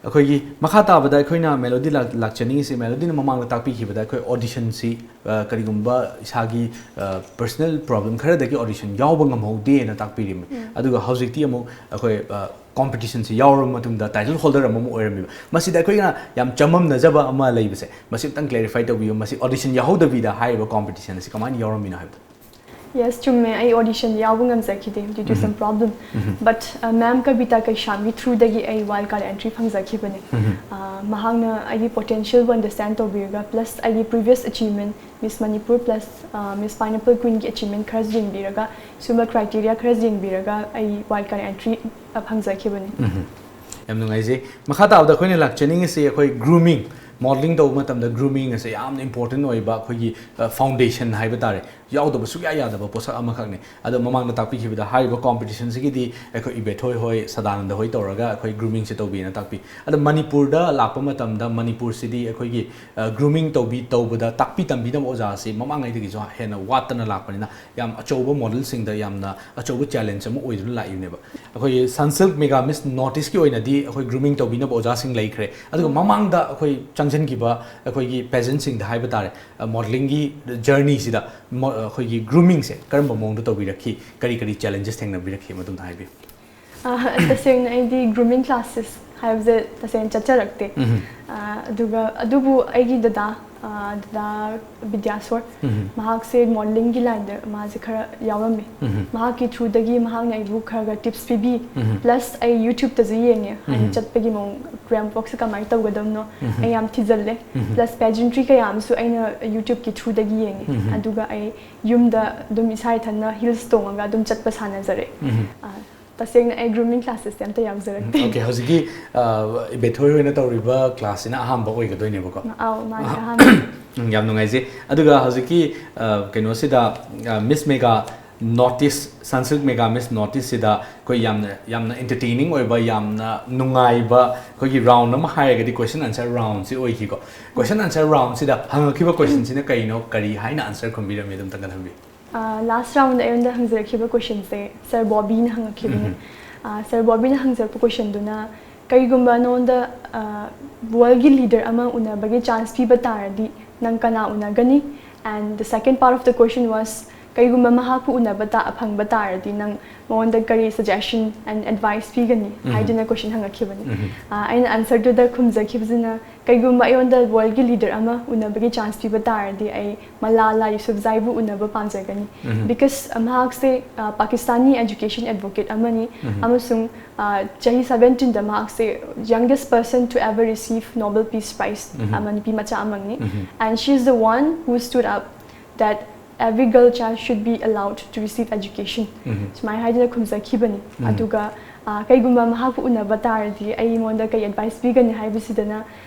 ꯑꯩꯈꯣꯏꯒꯤ ꯃꯈꯥ ꯇꯥꯕꯗ ꯑꯩꯈꯣꯏꯅ ꯃꯦꯂꯣꯗꯤ ꯂꯥꯛ-, ꯂꯥꯛꯆꯅꯤꯡꯉꯤꯁꯤ, ꯃꯦꯂꯣꯗꯤꯅ ꯃꯃꯥꯡꯗ ꯇꯥꯛꯄꯤꯈꯤꯕꯗ ꯑꯩꯈꯣꯏ ꯑꯣꯗꯤꯁꯟꯁꯤ, ꯑ, ꯀꯔꯤꯒꯨꯝꯕ ꯏꯁꯥꯒꯤ, ꯑ, ꯄꯔꯁꯅꯦꯜ ꯄ꯭ꯔꯣꯕ꯭ꯂꯦꯝ ꯈꯔꯗꯒꯤ ꯑꯣꯗꯤꯁꯟ ꯌꯥꯎꯕ ꯉꯝꯍꯧꯗꯦꯅ ꯇꯥꯛꯄꯤꯔꯤꯕꯅꯤ꯫ ꯑꯗꯨꯒ ꯍꯧꯖꯤꯛꯇꯤ ꯑꯃꯨꯛ ꯑꯩꯈꯣꯏ, ꯑ, ꯀꯣꯝꯄꯤꯇꯤꯁꯟꯁꯤ ꯌꯥꯎꯔꯕ ꯃꯇꯨꯡꯗ ꯇꯥꯏꯇꯜ ꯍꯣꯜꯗꯔ ꯑꯃꯃꯨꯛ ꯑꯣꯏꯔꯝꯃꯤꯕ꯫ ꯃꯁꯤꯗ ꯑꯩꯈꯣꯏꯅ ꯌꯥꯝ ꯆꯃꯝꯅꯖꯕ ꯑꯃ ꯂꯩꯕꯁꯦ, ꯃꯁꯤ ꯑꯝꯇꯪ ꯀ꯭ꯂꯦꯔꯤꯐꯥꯏ ꯇꯧꯕꯤꯌꯨ꯫ ꯃꯁꯤ ꯑꯣꯗꯤꯁꯟ ꯌꯥꯎꯍꯧꯗꯕꯤꯗ ꯍꯥꯏꯔꯤꯕ ꯀꯣꯝꯄꯤꯇꯤꯁꯟ ꯑꯁꯤ ꯀꯃꯥꯏꯅ ꯌꯥꯎꯔꯝꯃꯤꯅꯣ ꯍꯥꯏꯕꯗꯣ꯫ ꯌꯦꯁ, ꯆꯨꯝꯃꯦ꯫ ꯑꯩ ꯑꯣꯗꯤꯁꯟ ꯌꯥꯎꯕ ꯉꯝꯖꯈꯤꯗꯦ due to some problem. But, uh, ꯃꯦꯝ ꯀꯕꯤꯇꯥ ꯀꯩꯁꯥꯝꯒꯤ ꯊ꯭ꯔꯨꯗꯒꯤ ꯑꯩ ꯋꯥꯏꯜ ꯀꯥꯔꯗ ꯑꯦꯟꯇ꯭ꯔꯤ ꯐꯪꯖꯈꯤꯕꯅꯦ꯫ Uh, ꯃꯍꯥꯛꯅ ꯑꯩꯒꯤ ꯄꯣꯇꯦꯟꯁꯤꯌꯦꯜꯕꯨ ꯑꯟꯗꯔꯁ꯭ꯇꯦꯟ ꯇꯧꯕꯤꯔꯒ, ꯄ꯭ꯂꯁ ꯑꯩꯒꯤ ꯄ꯭ꯔꯤꯚꯤꯌꯁ ꯑꯆꯤꯞꯃꯦꯟ, ꯃꯤꯁ ꯃꯅꯤꯄꯨꯔ ꯄ꯭ꯂꯁ, uh, ꯃꯤꯁ ꯄꯥꯏꯅꯦꯄꯜ ꯀ꯭ꯋꯤꯟꯒꯤ ꯑꯆꯤꯞꯃꯦꯟ ꯈꯔꯁꯨ ꯌꯦꯡꯕꯤꯔꯒ, ꯁꯤꯒꯨꯝꯕ ꯀ꯭ꯔꯥꯏꯇꯦꯔꯤꯌꯥ ꯈꯔꯁꯨ ꯌꯦꯡꯕꯤꯔꯒ ꯑꯩ ꯋꯥꯏꯜ ꯀꯥꯔꯗ ꯑꯦꯟꯇ꯭ꯔꯤ, uh, ꯐꯪꯖꯈꯤꯕꯅꯦ꯫ ꯌꯥꯝ ꯅꯨꯡꯉꯥꯏꯖꯩ꯫ ꯃꯈꯥ ꯇꯥꯕꯗ ꯑꯩꯈꯣꯏꯅ ꯂꯥꯛꯆꯅꯤꯡꯉꯤꯁꯤ ꯑꯩꯈꯣꯏ ꯒ꯭ꯔꯨꯃꯤꯡ, ꯃꯣꯗꯦꯂꯤꯡ ꯇꯧꯕ ꯃꯇꯝꯗ ꯒ꯭ꯔꯨꯃꯤꯡ ꯑꯁꯦ ꯌꯥꯝꯅ ꯏꯝꯄꯣꯔꯇꯦꯟ ꯑꯣꯏꯕ ꯑꯩꯈꯣꯏꯒꯤ ꯐꯥꯎꯟꯗꯦꯁꯟ ꯍꯥꯏꯕ ꯇꯥꯔꯦ, ꯌꯥꯎꯗꯕ ꯁꯨꯡꯌꯥ ꯌꯥꯗꯕ ꯄꯣꯠꯁꯛ ꯑꯃꯈꯛꯅꯤ꯫ ꯑꯗꯣ ꯃꯃꯥꯡꯗ ꯇꯥꯛꯄꯤꯈꯤꯕꯗ ꯍꯥꯏꯔꯤꯕ ꯀꯣꯝꯄꯤꯇꯤꯁꯟꯁꯤꯒꯤꯗꯤ ꯑꯩꯈꯣꯏ ꯏꯕꯦꯊꯣꯏ ꯍꯣꯏ, ꯁꯗꯥꯅꯟꯗ ꯍꯣꯏ ꯇꯧꯔꯒ ꯑꯩꯈꯣꯏ ꯒ꯭ꯔꯨꯃꯤꯡꯁꯦ ꯇꯧꯕꯤꯅ ꯇꯥꯛꯄꯤ꯫ ꯑꯗꯣ ꯃꯅꯤꯄꯨꯔꯗ ꯂꯥꯛꯄ ꯃꯇꯝꯗ ꯃꯅꯤꯄꯨꯔꯁꯤꯗꯤ ꯑꯩꯈꯣꯏꯒꯤ ꯒ꯭ꯔꯨꯃꯤꯡ ꯇꯧꯕꯤ ꯇꯧꯕꯗ ꯇꯥꯛꯄꯤ ꯇꯝꯕꯤꯅꯕ ꯑꯣꯖꯥꯁꯤ ꯃꯃꯥꯡꯉꯩꯗꯒꯤꯁꯨ ꯍꯦꯟꯅ ꯋꯥꯠꯇꯅ ꯂꯥꯛꯄꯅꯤꯅ ꯌꯥꯝ ꯑꯆꯧꯕ ꯃꯣꯗꯦꯜꯁꯤꯡꯗ ꯌꯥꯝꯅ ꯑꯆꯧꯕ ꯆꯦꯂꯦꯟꯖ ꯑꯃ ꯑꯣꯏꯗꯨꯅ ꯂꯥꯛꯏꯕꯅꯦꯕ꯫ ꯑꯩꯈꯣꯏꯒꯤ ꯁꯟꯁꯤꯜꯛ ꯃꯦꯒꯥ ꯃꯤꯁ ꯅꯣꯔꯠ ꯏꯁꯀꯤ ꯑꯣꯏꯅꯗꯤ ꯑꯩꯈꯣꯏ ꯒ꯭ꯔꯨꯃꯤꯡ ꯇꯧꯕꯤꯅꯕ ꯑꯣꯖꯥꯁꯤꯡ ꯂꯩꯈ꯭ꯔꯦ꯫ ꯑꯗꯨꯒ ꯃꯃꯥꯡꯗ ꯑꯩꯈꯣꯏ ꯆꯪꯁꯤꯟꯈꯤꯕ ꯑꯩꯈꯣꯏꯒꯤ ꯄꯦꯖꯦꯟꯁꯤꯡꯗ ꯍꯥꯏꯕ ꯇꯥꯔꯦ, ꯃꯣꯗꯦꯂꯤꯡꯒꯤ ꯖꯔꯅꯤꯁꯤꯗ ꯃꯣ-, ꯑꯩꯈꯣꯏꯒꯤ ꯒ꯭ꯔꯨꯃꯤꯡꯁꯦ ꯀꯔꯝꯕ ꯃꯑꯣꯡꯗ ꯇꯧꯕꯤꯔꯛꯈꯤ, ꯀꯔꯤ ꯀꯔꯤ ꯆꯦꯂꯦꯟꯖꯦꯁ ꯊꯦꯡꯅꯕꯤꯔꯛꯈꯤ, ꯃꯗꯨꯝꯇ ꯍꯥꯏꯕꯤꯌꯨ꯫ ꯑ, ꯇꯁꯦꯡꯅ ꯑꯩꯗꯤ ꯒ꯭ꯔꯨꯃꯤꯡ ꯀ꯭ꯂꯥꯁꯦꯁ ꯍꯥꯏꯕꯁꯦ ꯇꯁꯦꯡꯅ ꯆꯠꯆꯔꯛꯇꯦ꯫ ꯑ, ꯑꯗꯨꯒ ꯑꯗꯨꯕꯨ ꯑꯩꯒꯤ ꯗꯗꯥ, ꯑ, ꯗꯗꯥ ꯕꯤꯗ꯭ꯌꯥꯁꯣꯔ, ꯃꯍꯥꯛꯁꯦ ꯃꯣꯗꯦꯂꯤꯡꯒꯤ ꯂꯥꯏꯟꯗ ꯃꯥꯁꯦ ꯈꯔ ꯌꯥꯎꯔꯝꯃꯤ꯫ ꯃꯍꯥꯛꯀꯤ ꯊ꯭ꯔꯨꯗꯒꯤ ꯃꯍꯥꯛꯅ ꯑꯩꯕꯨ ꯈꯔ ꯈꯔ ꯇꯤꯞꯁ ꯄꯤꯕꯤ꯫ ꯄ꯭ꯂꯁ ꯑꯩ ꯌꯨꯇ꯭ꯌꯨꯕꯇꯁꯨ ꯌꯦꯡꯉꯦ, ꯍꯥꯏꯗꯤ ꯆꯠꯄꯒꯤ ꯃꯑꯣꯡ, ꯔꯦꯝꯞ ꯋꯣꯛꯁꯦ ꯀꯃꯥꯏꯅ ꯇꯧꯒꯗꯕꯅꯣ ꯑꯩ ꯌꯥꯝ ꯊꯤꯖꯤꯜꯂꯦ꯫ ꯄ꯭ꯂꯁ ꯄꯦꯖꯦꯟꯇ꯭ꯔꯤ ꯀꯌꯥ ꯑꯃꯁꯨ ꯑꯩꯅ ꯌꯨꯇ꯭ꯌꯨꯕꯀꯤ ꯊ꯭ꯔꯨꯗꯒꯤ ꯌꯦꯡꯉꯦ꯫ ꯑꯗꯨꯒ ꯑꯩ ꯌꯨꯝꯗ ꯑꯗꯨꯝ ꯏꯁꯥ ꯏꯊꯟꯅ ꯍꯤꯜꯁ ꯇꯣꯡꯉꯒ ꯑꯗꯨꯝ ꯆꯠꯄ ꯁꯥꯟꯅꯖꯔꯦ꯫ ꯑ, ꯇꯁꯦꯡꯅ ꯑꯩ ꯒ꯭ꯔꯨꯃꯤꯡ ꯀ꯭ꯂꯥꯁꯦꯁꯇꯤ ꯑꯝꯇ ꯌꯥꯎꯖꯔꯛꯇꯦ꯫ ꯑꯣꯀꯦ, ꯍꯧꯖꯤꯛꯀꯤ, ꯑ, ꯏꯕꯦꯊꯣꯏ ꯍꯣꯏꯅ ꯇꯧꯔꯤꯕ ꯀ꯭ꯂꯥꯁꯁꯤꯅ ꯑꯍꯥꯟꯕ ꯑꯣꯏꯒꯗꯣꯏꯅꯦꯕꯀꯣ? ꯑꯧ, ꯃꯥꯅꯦ, ꯑꯍꯥꯟꯕ꯫ ꯎꯝ, ꯌꯥꯝ ꯅꯨꯡꯉꯥꯏꯖꯩ꯫ ꯑꯗꯨꯒ ꯍꯧꯖꯤꯛꯀꯤ, ꯑ, ꯀꯩꯅꯣꯁꯤꯗ, ꯑ, miss mega north east, Sunsilk mega miss north ꯏꯁꯁꯤꯗ ꯑꯩꯈꯣꯏ ꯌꯥꯝꯅ, ꯌꯥꯝꯅ ꯑꯦꯟꯇꯔꯇꯦꯅꯤꯡ ꯑꯣꯏꯕ, ꯌꯥꯝꯅ ꯅꯨꯡꯉꯥꯏꯕ ꯑꯩꯈꯣꯏꯒꯤ ꯔꯥꯎꯟ ꯑꯃ ꯍꯥꯏꯔꯒꯗꯤ ꯀꯣꯏꯁꯟ ꯑꯟꯁꯔ ꯔꯥꯎꯟꯁꯤ ꯑꯣꯏꯈꯤꯀꯣ꯫ ꯀꯣꯏꯁꯟ ꯑꯟꯁꯔ ꯔꯥꯎꯟꯁꯤꯗ ꯍꯪꯉꯛꯈꯤꯕ ꯀꯣꯏꯁꯟꯁꯤꯅ ꯀꯩꯅꯣ, ꯀꯔꯤ ꯍꯥꯏꯅ ꯑꯟꯁꯔ ꯈꯨꯝꯕꯤꯔꯝꯃꯤ, ꯑꯗꯨꯝꯇꯪꯒ ꯊꯝꯕꯤꯌꯨ꯫ ꯂꯥꯁ ꯔꯥꯎꯟꯗ ꯑꯩꯉꯣꯟꯗ ꯍꯪꯖꯔꯛꯈꯤꯕ ꯀꯣꯏꯁꯟꯁꯦ ꯁꯥꯔ ꯕꯣꯕꯤꯅ ꯍꯪꯉꯛꯈꯤꯕꯅꯦ꯫ ꯁꯥꯔ ꯕꯣꯕꯤꯅ ꯍꯪꯖꯔꯛꯄ ꯀꯣꯏꯁꯟꯗꯨꯅ, "ꯀꯔꯤꯒꯨꯝꯕ ꯅꯉꯣꯟꯗ ꯋꯥꯔꯜꯒꯤ ꯂꯤꯗꯔ ꯑꯃ ꯎꯅꯕꯒꯤ ꯆꯥꯟꯁ ꯄꯤꯕ ꯇꯥꯔꯗꯤ ꯅꯪ ꯀꯅꯥ ꯎꯅꯒꯅꯤ?" And the second part of the question was, "ꯀꯔꯤꯒꯨꯝꯕ ꯃꯍꯥꯛꯄꯨ ꯎꯅꯕ ꯇꯥ-, ꯐꯪꯕ ꯇꯥꯔꯗꯤ ꯅꯪ ꯃꯉꯣꯟꯗ ꯀꯔꯤ ꯁꯖꯦꯁꯟ ꯑꯦꯟ ꯑꯦꯗꯚꯥꯏꯁ ꯄꯤꯒꯅꯤ?" ꯍꯥꯏꯗꯨꯅ ꯀꯣꯏꯁꯟ ꯍꯪꯉꯛꯈꯤꯕꯅꯤ꯫ ꯑ, ꯑꯩꯅ ꯑꯟꯁꯔꯗꯨꯗ ꯈꯨꯝꯖꯈꯤꯕꯁꯤꯅ, "ꯀꯩꯒꯨꯝꯕ ꯑꯩꯉꯣꯟꯗ ꯋꯥꯔꯜꯒꯤ ꯂꯤꯗꯔ ꯑꯃ ꯎꯅꯕꯒꯤ ꯆꯥꯟꯁ ꯄꯤꯕ ꯇꯥꯔꯗꯤ ꯑꯩ ꯃꯂꯥꯂꯥ ꯌꯨꯁꯨꯐꯖꯥꯏꯕꯨ ꯎꯅꯕ ꯄꯥꯝꯖꯒꯅꯤ꯫ Because, ꯑ, ꯃꯍꯥꯛꯁꯦ, ꯑ, ꯄꯥꯀꯤꯁꯇꯥꯅꯤ ꯑꯦꯖꯨꯀꯦꯁꯟ ꯑꯦꯗꯚꯣꯀꯦꯠ ꯑꯃꯅꯤ ꯑꯃꯁꯨꯡ, ꯑ, ꯆꯍꯤ ꯁꯕꯦꯟꯇꯤꯟꯗ ꯃꯍꯥꯛꯁꯦ youngest person to ever receive Nobel Peace Prize ꯑꯃ, ꯅꯨꯄꯤ ꯃꯆꯥ ꯑꯃꯅꯤ꯫ And she is the one who stood up that every girl child should be allowed to receive education." ꯁꯨꯃꯥꯏꯅ ꯍꯥꯏꯗꯨꯅ ꯈꯨꯝꯖꯈꯤꯕꯅꯤ꯫ ꯑꯗꯨꯒ, ꯑ, ꯀꯩꯒꯨꯝꯕ ꯃꯍꯥꯛꯄꯨ ꯎꯅꯕ ꯇꯥꯔꯗꯤ ꯑꯩꯉꯣꯟꯗ ꯀꯩ ꯑꯦꯗꯚꯥꯏꯁ ꯄꯤꯒꯅꯤ ꯍꯥꯏꯕꯁꯤꯗꯅ,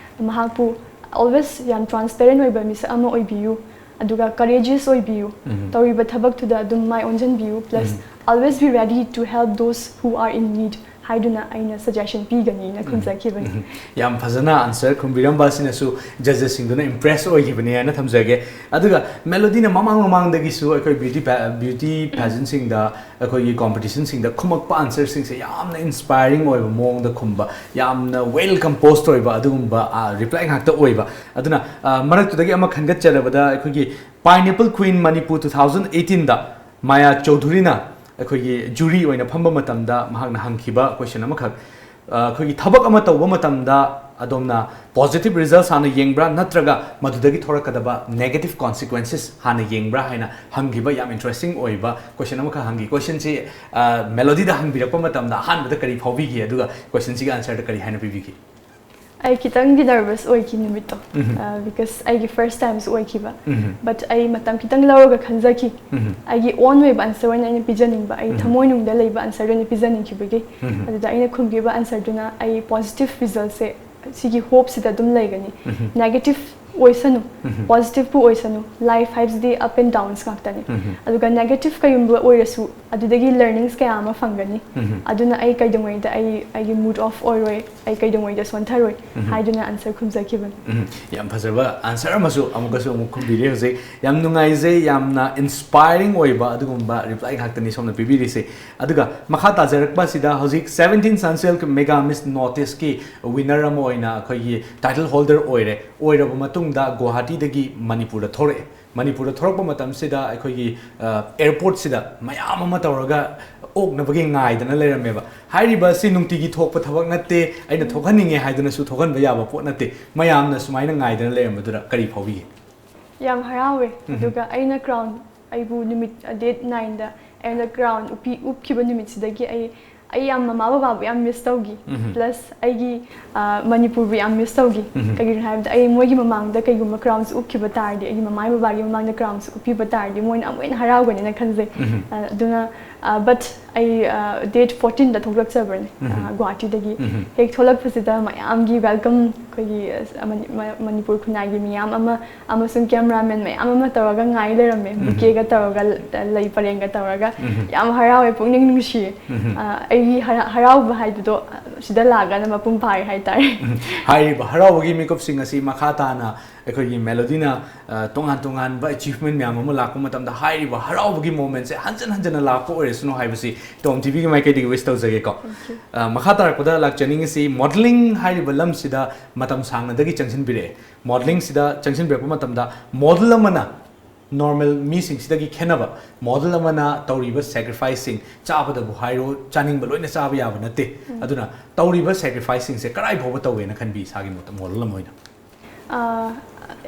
ꯃꯍꯥꯛꯄꯨ, Always ꯌꯥꯝ transparent ꯑꯣꯏꯕ ꯃꯤꯁꯛ ꯑꯃ ꯑꯣꯏꯕꯤꯌꯨ, ꯑꯗꯨꯒ courageous ꯑꯣꯏꯕꯤꯌꯨ꯫ ꯎꯝ꯫ ꯇꯧꯔꯤꯕ ꯊꯕꯛꯇꯨꯗ ꯑꯗꯨꯝ ꯃꯥꯏ ꯑꯣꯟꯁꯤꯟꯕꯤꯌꯨ, plus um. Always be ready to help those who are in need ꯍꯥꯏꯗꯨꯅ ꯑꯩꯅ suggestion ꯄꯤꯒꯅꯤꯅ ꯎꯝ꯫ ꯈꯨꯝꯖꯈꯤꯕꯅꯤ꯫ ꯎꯝ꯫ ꯌꯥꯝ ꯐꯖꯅ answer ꯈꯨꯝꯕꯤꯔꯝꯕ ꯑꯁꯤꯅꯁꯨ judgesꯁꯤꯡꯗꯨꯅ impress ꯑꯣꯏꯈꯤꯕꯅꯤ ꯍꯥꯏꯅ ꯊꯝꯖꯒꯦ꯫ ꯑꯗꯨꯒ ꯃꯦꯂꯣꯗꯤꯅ ꯃꯃꯥꯡ ꯃꯃꯥꯡꯗꯒꯤꯁꯨ ꯑꯩꯈꯣꯏ beauty pa-, beauty pageantꯁꯤꯡꯗ, ꯑꯩꯈꯣꯏꯒꯤ competitionꯁꯤꯡꯗ ꯈꯨꯝꯃꯛꯄ answerꯁꯤꯡꯁꯦ ꯌꯥꯝꯅ inspiring ꯑꯣꯏꯕ ꯃꯑꯣꯡꯗ ꯈꯨꯝꯕ, ꯌꯥꯝꯅ well composed ꯑꯣꯏꯕ ꯑꯗꯨꯒꯨꯝꯕ, ꯑ, reply ꯉꯥꯛꯇ ꯑꯣꯏꯕ꯫ ꯑꯗꯨꯅ, ꯑ, ꯃꯔꯛꯇꯨꯗꯒꯤ ꯑꯃ ꯈꯟꯒꯠꯆꯔꯕꯗ, ꯑꯩꯈꯣꯏꯒꯤ Pineapple Queen Manipur two thousand eighteenꯗ Maya ꯆꯧꯙꯨꯔꯤꯅ ꯑꯩꯈꯣꯏꯒꯤ jury ꯑꯣꯏꯅ ꯐꯝꯕ ꯃꯇꯝꯗ ꯃꯍꯥꯛꯅ ꯍꯪꯈꯤꯕ question ꯑꯃꯈꯛ, ꯑ, ꯑꯩꯈꯣꯏꯒꯤ ꯊꯕꯛ ꯑꯃ ꯇꯧꯕ ꯃꯇꯝꯗ ꯑꯗꯣꯝꯅ positive results ꯍꯥꯟꯅ ꯌꯦꯡꯕ꯭ꯔꯥ, ꯅꯠꯇ꯭ꯔꯒ ꯃꯗꯨꯗꯒꯤ ꯊꯣꯔꯛꯀꯗꯕ negative consequences ꯍꯥꯟꯅ ꯌꯦꯡꯕ꯭ꯔꯥ ꯍꯥꯏꯅ ꯍꯪꯈꯤꯕ ꯌꯥꯝ interesting ꯑꯣꯏꯕ question ꯑꯃꯈꯛ ꯍꯪꯈꯤ꯫ Questionꯁꯤ, ꯑ, ꯃꯦꯂꯣꯗꯤꯗ ꯍꯪꯕꯤꯔꯛꯄ ꯃꯇꯝꯗ ꯑꯍꯥꯟꯕꯗ ꯀꯔꯤ ꯐꯥꯎꯕꯤꯈꯤ, ꯑꯗꯨꯒ questionꯁꯤꯒꯤ answerꯗ ꯀꯔꯤ ꯍꯥꯏꯅ ꯄꯤꯕꯤꯈꯤ? ꯑꯩ ꯈꯤꯇꯪꯗꯤ nervous ꯑꯣꯏꯈꯤ ꯅꯨꯃꯤꯠꯇꯣ, ꯎꯝ꯫ ꯑ, because ꯑꯩꯒꯤ first timeꯁꯨ ꯑꯣꯏꯈꯤꯕ꯫ ꯎꯝ꯫ But ꯑꯩ ꯃꯇꯝ ꯈꯤꯇꯪ ꯂꯧꯔꯒ ꯈꯟꯖꯈꯤ꯫ ꯎꯝ꯫ ꯑꯩꯒꯤ own ꯑꯣꯏꯕ answer ꯑꯣꯏꯅ ꯑꯩꯅ ꯄꯤꯖꯅꯤꯡꯕ, ꯑꯩ ꯎꯝ꯫ ꯊꯃꯣꯏꯅꯨꯡꯗ ꯂꯩꯕ answer ꯑꯣꯏꯅ ꯄꯤꯖꯅꯤꯡꯈꯤꯕꯒꯤ꯫ ꯎꯝ꯫ ꯑꯗꯨꯗ ꯑꯩꯅ ꯈꯨꯝꯈꯤꯕ answerꯗꯨꯅ ꯑꯩ positive resultꯁꯦ ꯁꯤꯒꯤ hopeꯁꯤꯗ ꯑꯗꯨꯝ ꯂꯩꯒꯅꯤ꯫ ꯎꯝ꯫ Negative ꯑꯣꯏꯁꯅꯨ, ꯎꯝ꯫ Positiveꯄꯨ ꯑꯣꯏꯁꯅꯨ, life ꯍꯥꯏꯕꯁꯤꯗꯤ up and downs ꯉꯥꯛꯇꯅꯤ꯫ ꯎꯝ꯫ ꯑꯗꯨꯒ negative ꯀꯩꯒꯨꯝꯕ ꯑꯣꯏꯔꯁꯨ ꯑꯗꯨꯗꯒꯤ learnings ꯀꯌꯥ ꯑꯃ ꯐꯪꯒꯅꯤ꯫ ꯎꯝ꯫ ꯑꯗꯨꯅ ꯑꯩ ꯀꯩꯗꯧꯉꯩꯗ ꯑꯩ, ꯑꯩꯒꯤ mood off ꯑꯣꯏꯔꯣꯏ, ꯑꯩ ꯀꯩꯗꯧꯉꯩꯗ ꯁꯣꯟꯊꯔꯣꯏ ꯎꯝ꯫ ꯍꯥꯏꯗꯨꯅ answer ꯈꯨꯝꯖꯈꯤꯕꯅꯤ꯫ ꯎꯝ꯫ ꯌꯥꯝ ꯐꯖꯕ answer ꯑꯃꯁꯨ ꯑꯃꯨꯛꯀꯁꯨ ꯑꯃꯨꯛ ꯈꯨꯝꯕꯤꯔꯦ ꯍꯧꯖꯤꯛ꯫ ꯌꯥꯝ ꯅꯨꯡꯉꯥꯏꯖꯩ, ꯌꯥꯝꯅ inspiring ꯑꯣꯏꯕ ꯑꯗꯨꯒꯨꯝꯕ reply ꯉꯥꯛꯇꯅꯤ ꯁꯣꯝꯅ ꯄꯤꯕꯤꯔꯤꯁꯦ꯫ ꯑꯗꯨꯒ ꯃꯈꯥ ꯇꯥꯖꯔꯛꯄ ꯑꯁꯤꯗ ꯍꯧꯖꯤꯛ seventeen Sunsilk Mega Miss North Eastꯀꯤ winner ꯑꯃ ꯑꯣꯏꯅ ꯑꯩꯈꯣꯏꯒꯤ title holder ꯑꯣꯏꯔꯦ꯫ ꯑꯣꯏꯔꯕ ꯃꯇꯨꯡꯗ ꯒꯨꯋꯥꯍꯥꯇꯤꯗꯒꯤ ꯃꯅꯤꯄꯨꯔꯗ ꯊꯣꯔꯛꯑꯦ꯫ ꯃꯅꯤꯄꯨꯔꯗ ꯊꯣꯔꯛꯄ ꯃꯇꯝꯁꯤꯗ ꯑꯩꯈꯣꯏꯒꯤ, ꯑ, airportꯁꯤꯗ ꯃꯌꯥꯝ ꯑꯃ ꯇꯧꯔꯒ ꯑꯣꯛꯅꯕꯒꯤ ꯉꯥꯏꯗꯅ ꯂꯩꯔꯝꯃꯦꯕ꯫ ꯍꯥꯏꯔꯤꯕ ꯑꯁꯤ ꯅꯨꯡꯇꯤꯒꯤ ꯊꯣꯛꯄ ꯊꯕꯛ ꯅꯠꯇꯦ, ꯑꯩꯅ ꯎꯝ꯫ ꯊꯣꯛꯍꯟꯅꯤꯡꯉꯦ ꯍꯥꯏꯗꯨꯅꯁꯨ ꯊꯣꯛꯍꯟꯕ ꯌꯥꯕ ꯄꯣꯠ ꯅꯠꯇꯦ꯫ ꯃꯌꯥꯝꯅ ꯁꯨꯃꯥꯏꯅ ꯉꯥꯏꯗꯅ ꯂꯩꯔꯝꯕꯗꯨꯗ ꯀꯔꯤ ꯐꯥꯎꯕꯤꯒꯦ? ꯌꯥꯝ ꯍꯔꯥꯎꯋꯦ꯫ ꯎꯝ꯫ ꯑꯗꯨꯒ ꯑꯩꯅ crown, ꯑꯩꯕꯨ ꯅꯨꯃꯤꯠ, date nineꯗ ꯑꯩꯉꯣꯟꯗ crown ꯎꯞꯄꯤ-, ꯎꯞꯈꯤꯕ ꯅꯨꯃꯤꯠꯁꯤꯗꯒꯤ ꯑꯩ, ꯑꯩ ꯌꯥꯝ ꯃꯃꯥ ꯕꯕꯥꯕꯨ ꯌꯥꯝ miss ꯇꯧꯈꯤ꯫ ꯎꯝ꯫ Plus ꯑꯩꯒꯤ, ꯑ, ꯃꯅꯤꯄꯨꯔꯕꯨ ꯌꯥꯝ miss ꯇꯧꯈꯤ꯫ ꯎꯝ꯫ ꯀꯩꯒꯤꯅꯣ ꯍꯥꯏꯕꯗ ꯑꯩ ꯃꯣꯏꯒꯤ ꯃꯃꯥꯡꯗ ꯀꯩꯒꯨꯝꯕ crowns ꯎꯞꯈꯤꯕ ꯇꯥꯔꯗꯤ, ꯑꯩꯒꯤ ꯃꯃꯥ ꯕꯕꯥꯒꯤ ꯃꯃꯥꯡꯗ crowns ꯎꯞꯄꯤꯕ ꯇꯥꯔꯗꯤ ꯃꯣꯏꯅ ꯑꯃꯨꯛ ꯍꯦꯟꯅ ꯍꯔꯥꯎꯒꯅꯤꯅ ꯈꯟꯖꯩ꯫ ꯎꯝ꯫ ꯑ, ꯑꯗꯨꯅ But ꯑꯩ date fourteenꯗ ꯊꯣꯛꯂꯛꯆꯕꯅꯦ꯫ ꯎꯝ꯫ ꯑ, ꯒꯨꯋꯥꯍꯥꯇꯤꯗꯒꯤ꯫ ꯎꯝ꯫ ꯍꯦꯛ ꯊꯣꯛꯂꯛꯄꯁꯤꯗ ꯃꯌꯥꯝꯒꯤ welcome, ꯑꯩꯈꯣꯏꯒꯤ, ꯑ, ꯃꯅꯤ-, ꯃ-, ꯃꯅꯤꯄꯨꯔ ꯈꯨꯟꯅꯥꯏꯒꯤ ꯃꯤꯌꯥꯝ ꯑꯃ ꯑꯃꯁꯨꯡ cameraman ꯃꯌꯥꯝ ꯑꯃ ꯇꯧꯔꯒ ꯉꯥꯏ ꯂꯩꯔꯝꯃꯦ꯫ ꯎꯝ꯫ Bouquetꯒ ꯇꯧꯔꯒ, ꯂ-, ꯂꯩ ꯄꯔꯦꯡꯒ ꯇꯧꯔꯒ꯫ ꯎꯝ꯫ ꯌꯥꯝ ꯍꯔꯥꯎꯋꯦ, ꯄꯨꯛꯅꯤꯡ ꯅꯨꯡꯁꯤꯌꯦ꯫ ꯎꯝ꯫ ꯑ, ꯑꯩꯒꯤ ꯍꯔꯥ-, ꯍꯔꯥꯎꯕ ꯍꯥꯏꯕꯗꯣ, ꯑ, ꯁꯤꯗ ꯂꯥꯛꯑꯒꯅ ꯃꯄꯨꯡ ꯐꯥꯔꯦ ꯍꯥꯏꯇꯥꯔꯦ꯫ ꯎꯝ꯫ ꯍꯥꯏꯔꯤꯕ ꯍꯔꯥꯎꯕꯒꯤ ꯃꯤꯀꯨꯞꯁꯤꯡ ꯑꯁꯤ ꯃꯈꯥ ꯇꯥꯅ ꯑꯩꯈꯣꯏꯒꯤ Melodyꯅ, ꯑ, ꯇꯣꯉꯥꯟ ꯇꯣꯉꯥꯟꯕ achievement ꯃꯌꯥꯝ ꯑꯃ ꯂꯥꯛꯄ ꯃꯇꯝꯗ ꯍꯥꯏꯔꯤꯕ ꯍꯔꯥꯎꯕꯒꯤ momentꯁꯦ ꯍꯟꯖꯟ ꯍꯟꯖꯟꯅ ꯂꯥꯛꯄ ꯑꯣꯏꯔꯁꯅꯨ ꯍꯥꯏꯕꯁꯤ Tom TVꯒꯤ ꯃꯥꯏꯀꯩꯗꯒꯤ wish ꯇꯧꯖꯒꯦꯀꯣ꯫ Thank you꯫ ꯑ, ꯃꯈꯥ ꯇꯥꯔꯛꯄꯗ ꯂꯥꯛꯆꯅꯤꯡꯉꯤꯁꯤ modelling ꯍꯥꯏꯔꯤꯕ ꯂꯝꯁꯤꯗ ꯃꯇꯝ ꯁꯥꯡꯅꯗꯒꯤ ꯆꯪꯁꯤꯟꯕꯤꯔꯛꯑꯦ꯫ Modelingꯁꯤꯗ ꯆꯪꯁꯤꯟꯕꯤꯔꯛꯄ ꯃꯇꯝꯗ model ꯑꯃꯅ normal ꯃꯤꯁꯤꯡꯁꯤꯗꯒꯤ ꯈꯦꯠꯅꯕ, model ꯑꯃꯅ ꯇꯧꯔꯤꯕ sacrificeꯁꯤꯡ, ꯆꯥꯕꯗꯕꯨ ꯍꯥꯏꯔꯣ, ꯆꯥꯅꯤꯡꯕ ꯂꯣꯏꯅ ꯆꯥꯕ ꯌꯥꯕ ꯅꯠꯇꯦ꯫ ꯎꯝ꯫ ꯑꯗꯨꯅ ꯇꯧꯔꯤꯕ sacrificeꯁꯤꯡꯁꯦ ꯀꯔꯥꯏ ꯐꯥꯎꯕ ꯇꯧꯋꯦꯅ ꯈꯟꯕꯤ ꯏꯁꯥꯒꯤ ꯃꯣꯠꯇ model ꯑꯃ ꯑꯣꯏꯅ? ꯑ,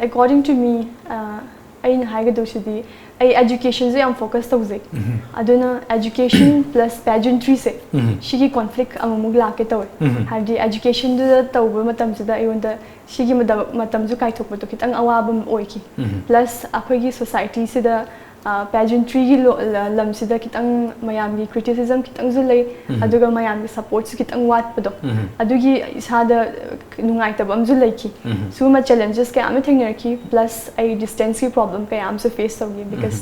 according to me, ꯑ, ꯑꯩꯅ ꯍꯥꯏꯒꯗꯧꯁꯤꯗꯤ, ꯑꯩ educationꯁꯦ ꯌꯥꯝ focus ꯇꯧꯖꯩ꯫ ꯎꯝ꯫ ꯑꯗꯨꯅ education plus pageantryꯁꯦ, ꯎꯝ꯫ ꯁꯤꯒꯤ conflict ꯑꯃꯨꯛꯃꯨꯛ ꯂꯥꯛꯀꯦ ꯇꯧꯋꯦ꯫ ꯎꯝ꯫ ꯍꯥꯏꯕꯗꯤ educationꯗꯨꯗ ꯇꯧꯕ ꯃꯇꯝꯁꯤꯗ ꯑꯩꯉꯣꯟꯗ ꯁꯤꯒꯤ ꯃꯇꯝ-, ꯃꯇꯝꯁꯨ ꯀꯥꯏꯊꯣꯛꯄꯗꯣ ꯈꯤꯇꯪ ꯑꯋꯥꯕ ꯑꯃ ꯑꯣꯏꯈꯤ꯫ ꯎꯝ꯫ Plus ꯑꯩꯈꯣꯏꯒꯤ societyꯁꯤꯗ, ꯑ, pageantryꯒꯤ ꯂꯣ-, ꯂ-, ꯂꯝꯁꯤꯗ ꯈꯤꯇꯪ ꯃꯌꯥꯝꯒꯤ criticism ꯈꯤꯇꯪꯁꯨ ꯂꯩ, ꯎꯝ꯫ ꯑꯗꯨꯒ ꯃꯌꯥꯝꯒꯤ supportꯁꯨ ꯈꯤꯇꯪ ꯋꯥꯠꯄꯗꯣ, ꯎꯝ꯫ ꯑꯗꯨꯒꯤ ꯏꯁꯥꯗ, ꯑ, ꯅꯨꯡꯉꯥꯏꯇꯕ ꯑꯃꯁꯨ ꯂꯩꯈꯤ꯫ ꯎꯝ꯫ ꯁꯤꯒꯨꯝꯕ challenges ꯀꯌꯥ ꯑꯃ ꯊꯦꯡꯅꯔꯛꯈꯤ, plus ꯑꯩ distanceꯀꯤ problem ꯀꯌꯥ ꯑꯃꯁꯨ face ꯇꯧꯈꯤ, because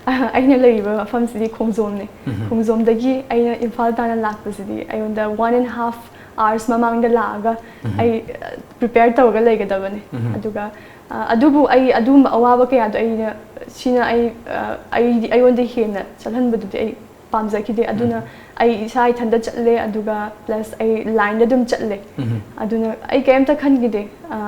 ꯎꯝ꯫ ꯑꯩꯅ ꯂꯩꯔꯤꯕ ꯃꯐꯝꯁꯤꯗꯤ ꯈꯣꯡꯖꯣꯝꯅꯦ꯫ ꯎꯝ꯫ ꯈꯣꯡꯖꯣꯝꯗꯒꯤ ꯑꯩꯅ ꯏꯝꯐꯥꯜ ꯇꯥꯟꯅ ꯂꯥꯛꯄꯁꯤꯗꯤ ꯑꯩꯉꯣꯟꯗ one and half hours ꯃꯃꯥꯡꯗ ꯂꯥꯛꯑꯒ ꯎꯝ꯫ ꯑꯩ, ꯑ, prepare ꯇꯧꯔꯒ ꯂꯩꯒꯗꯕꯅꯦ꯫ ꯎꯝ꯫ ꯑꯗꯨꯒ, ꯑ, ꯑꯗꯨꯕꯨ ꯑꯩ ꯑꯗꯨꯒꯨꯝꯕ ꯑꯋꯥꯕ ꯀꯌꯥꯗꯣ ꯑꯩꯅ, ꯁꯤꯅ ꯑꯩ, ꯑ, ꯑꯩꯗꯤ, ꯑꯩꯉꯣꯟꯗ ꯍꯦꯟꯅ ꯆꯠꯍꯟꯕꯗꯨꯗꯤ ꯑꯩ ꯄꯥꯝꯖꯈꯤꯗꯦ꯫ ꯑꯗꯨꯅ ꯎꯝ꯫ ꯑꯩ ꯏꯁꯥ ꯏꯊꯟꯇ ꯆꯠꯂꯦ, ꯑꯗꯨꯒ plus ꯑꯩ lineꯗ ꯑꯗꯨꯝ ꯆꯠꯂꯦ꯫ ꯎꯝ꯫ ꯑꯗꯨꯅ ꯑꯩ ꯀꯩꯝꯇ ꯈꯟꯈꯤꯗꯦ꯫ ꯑ,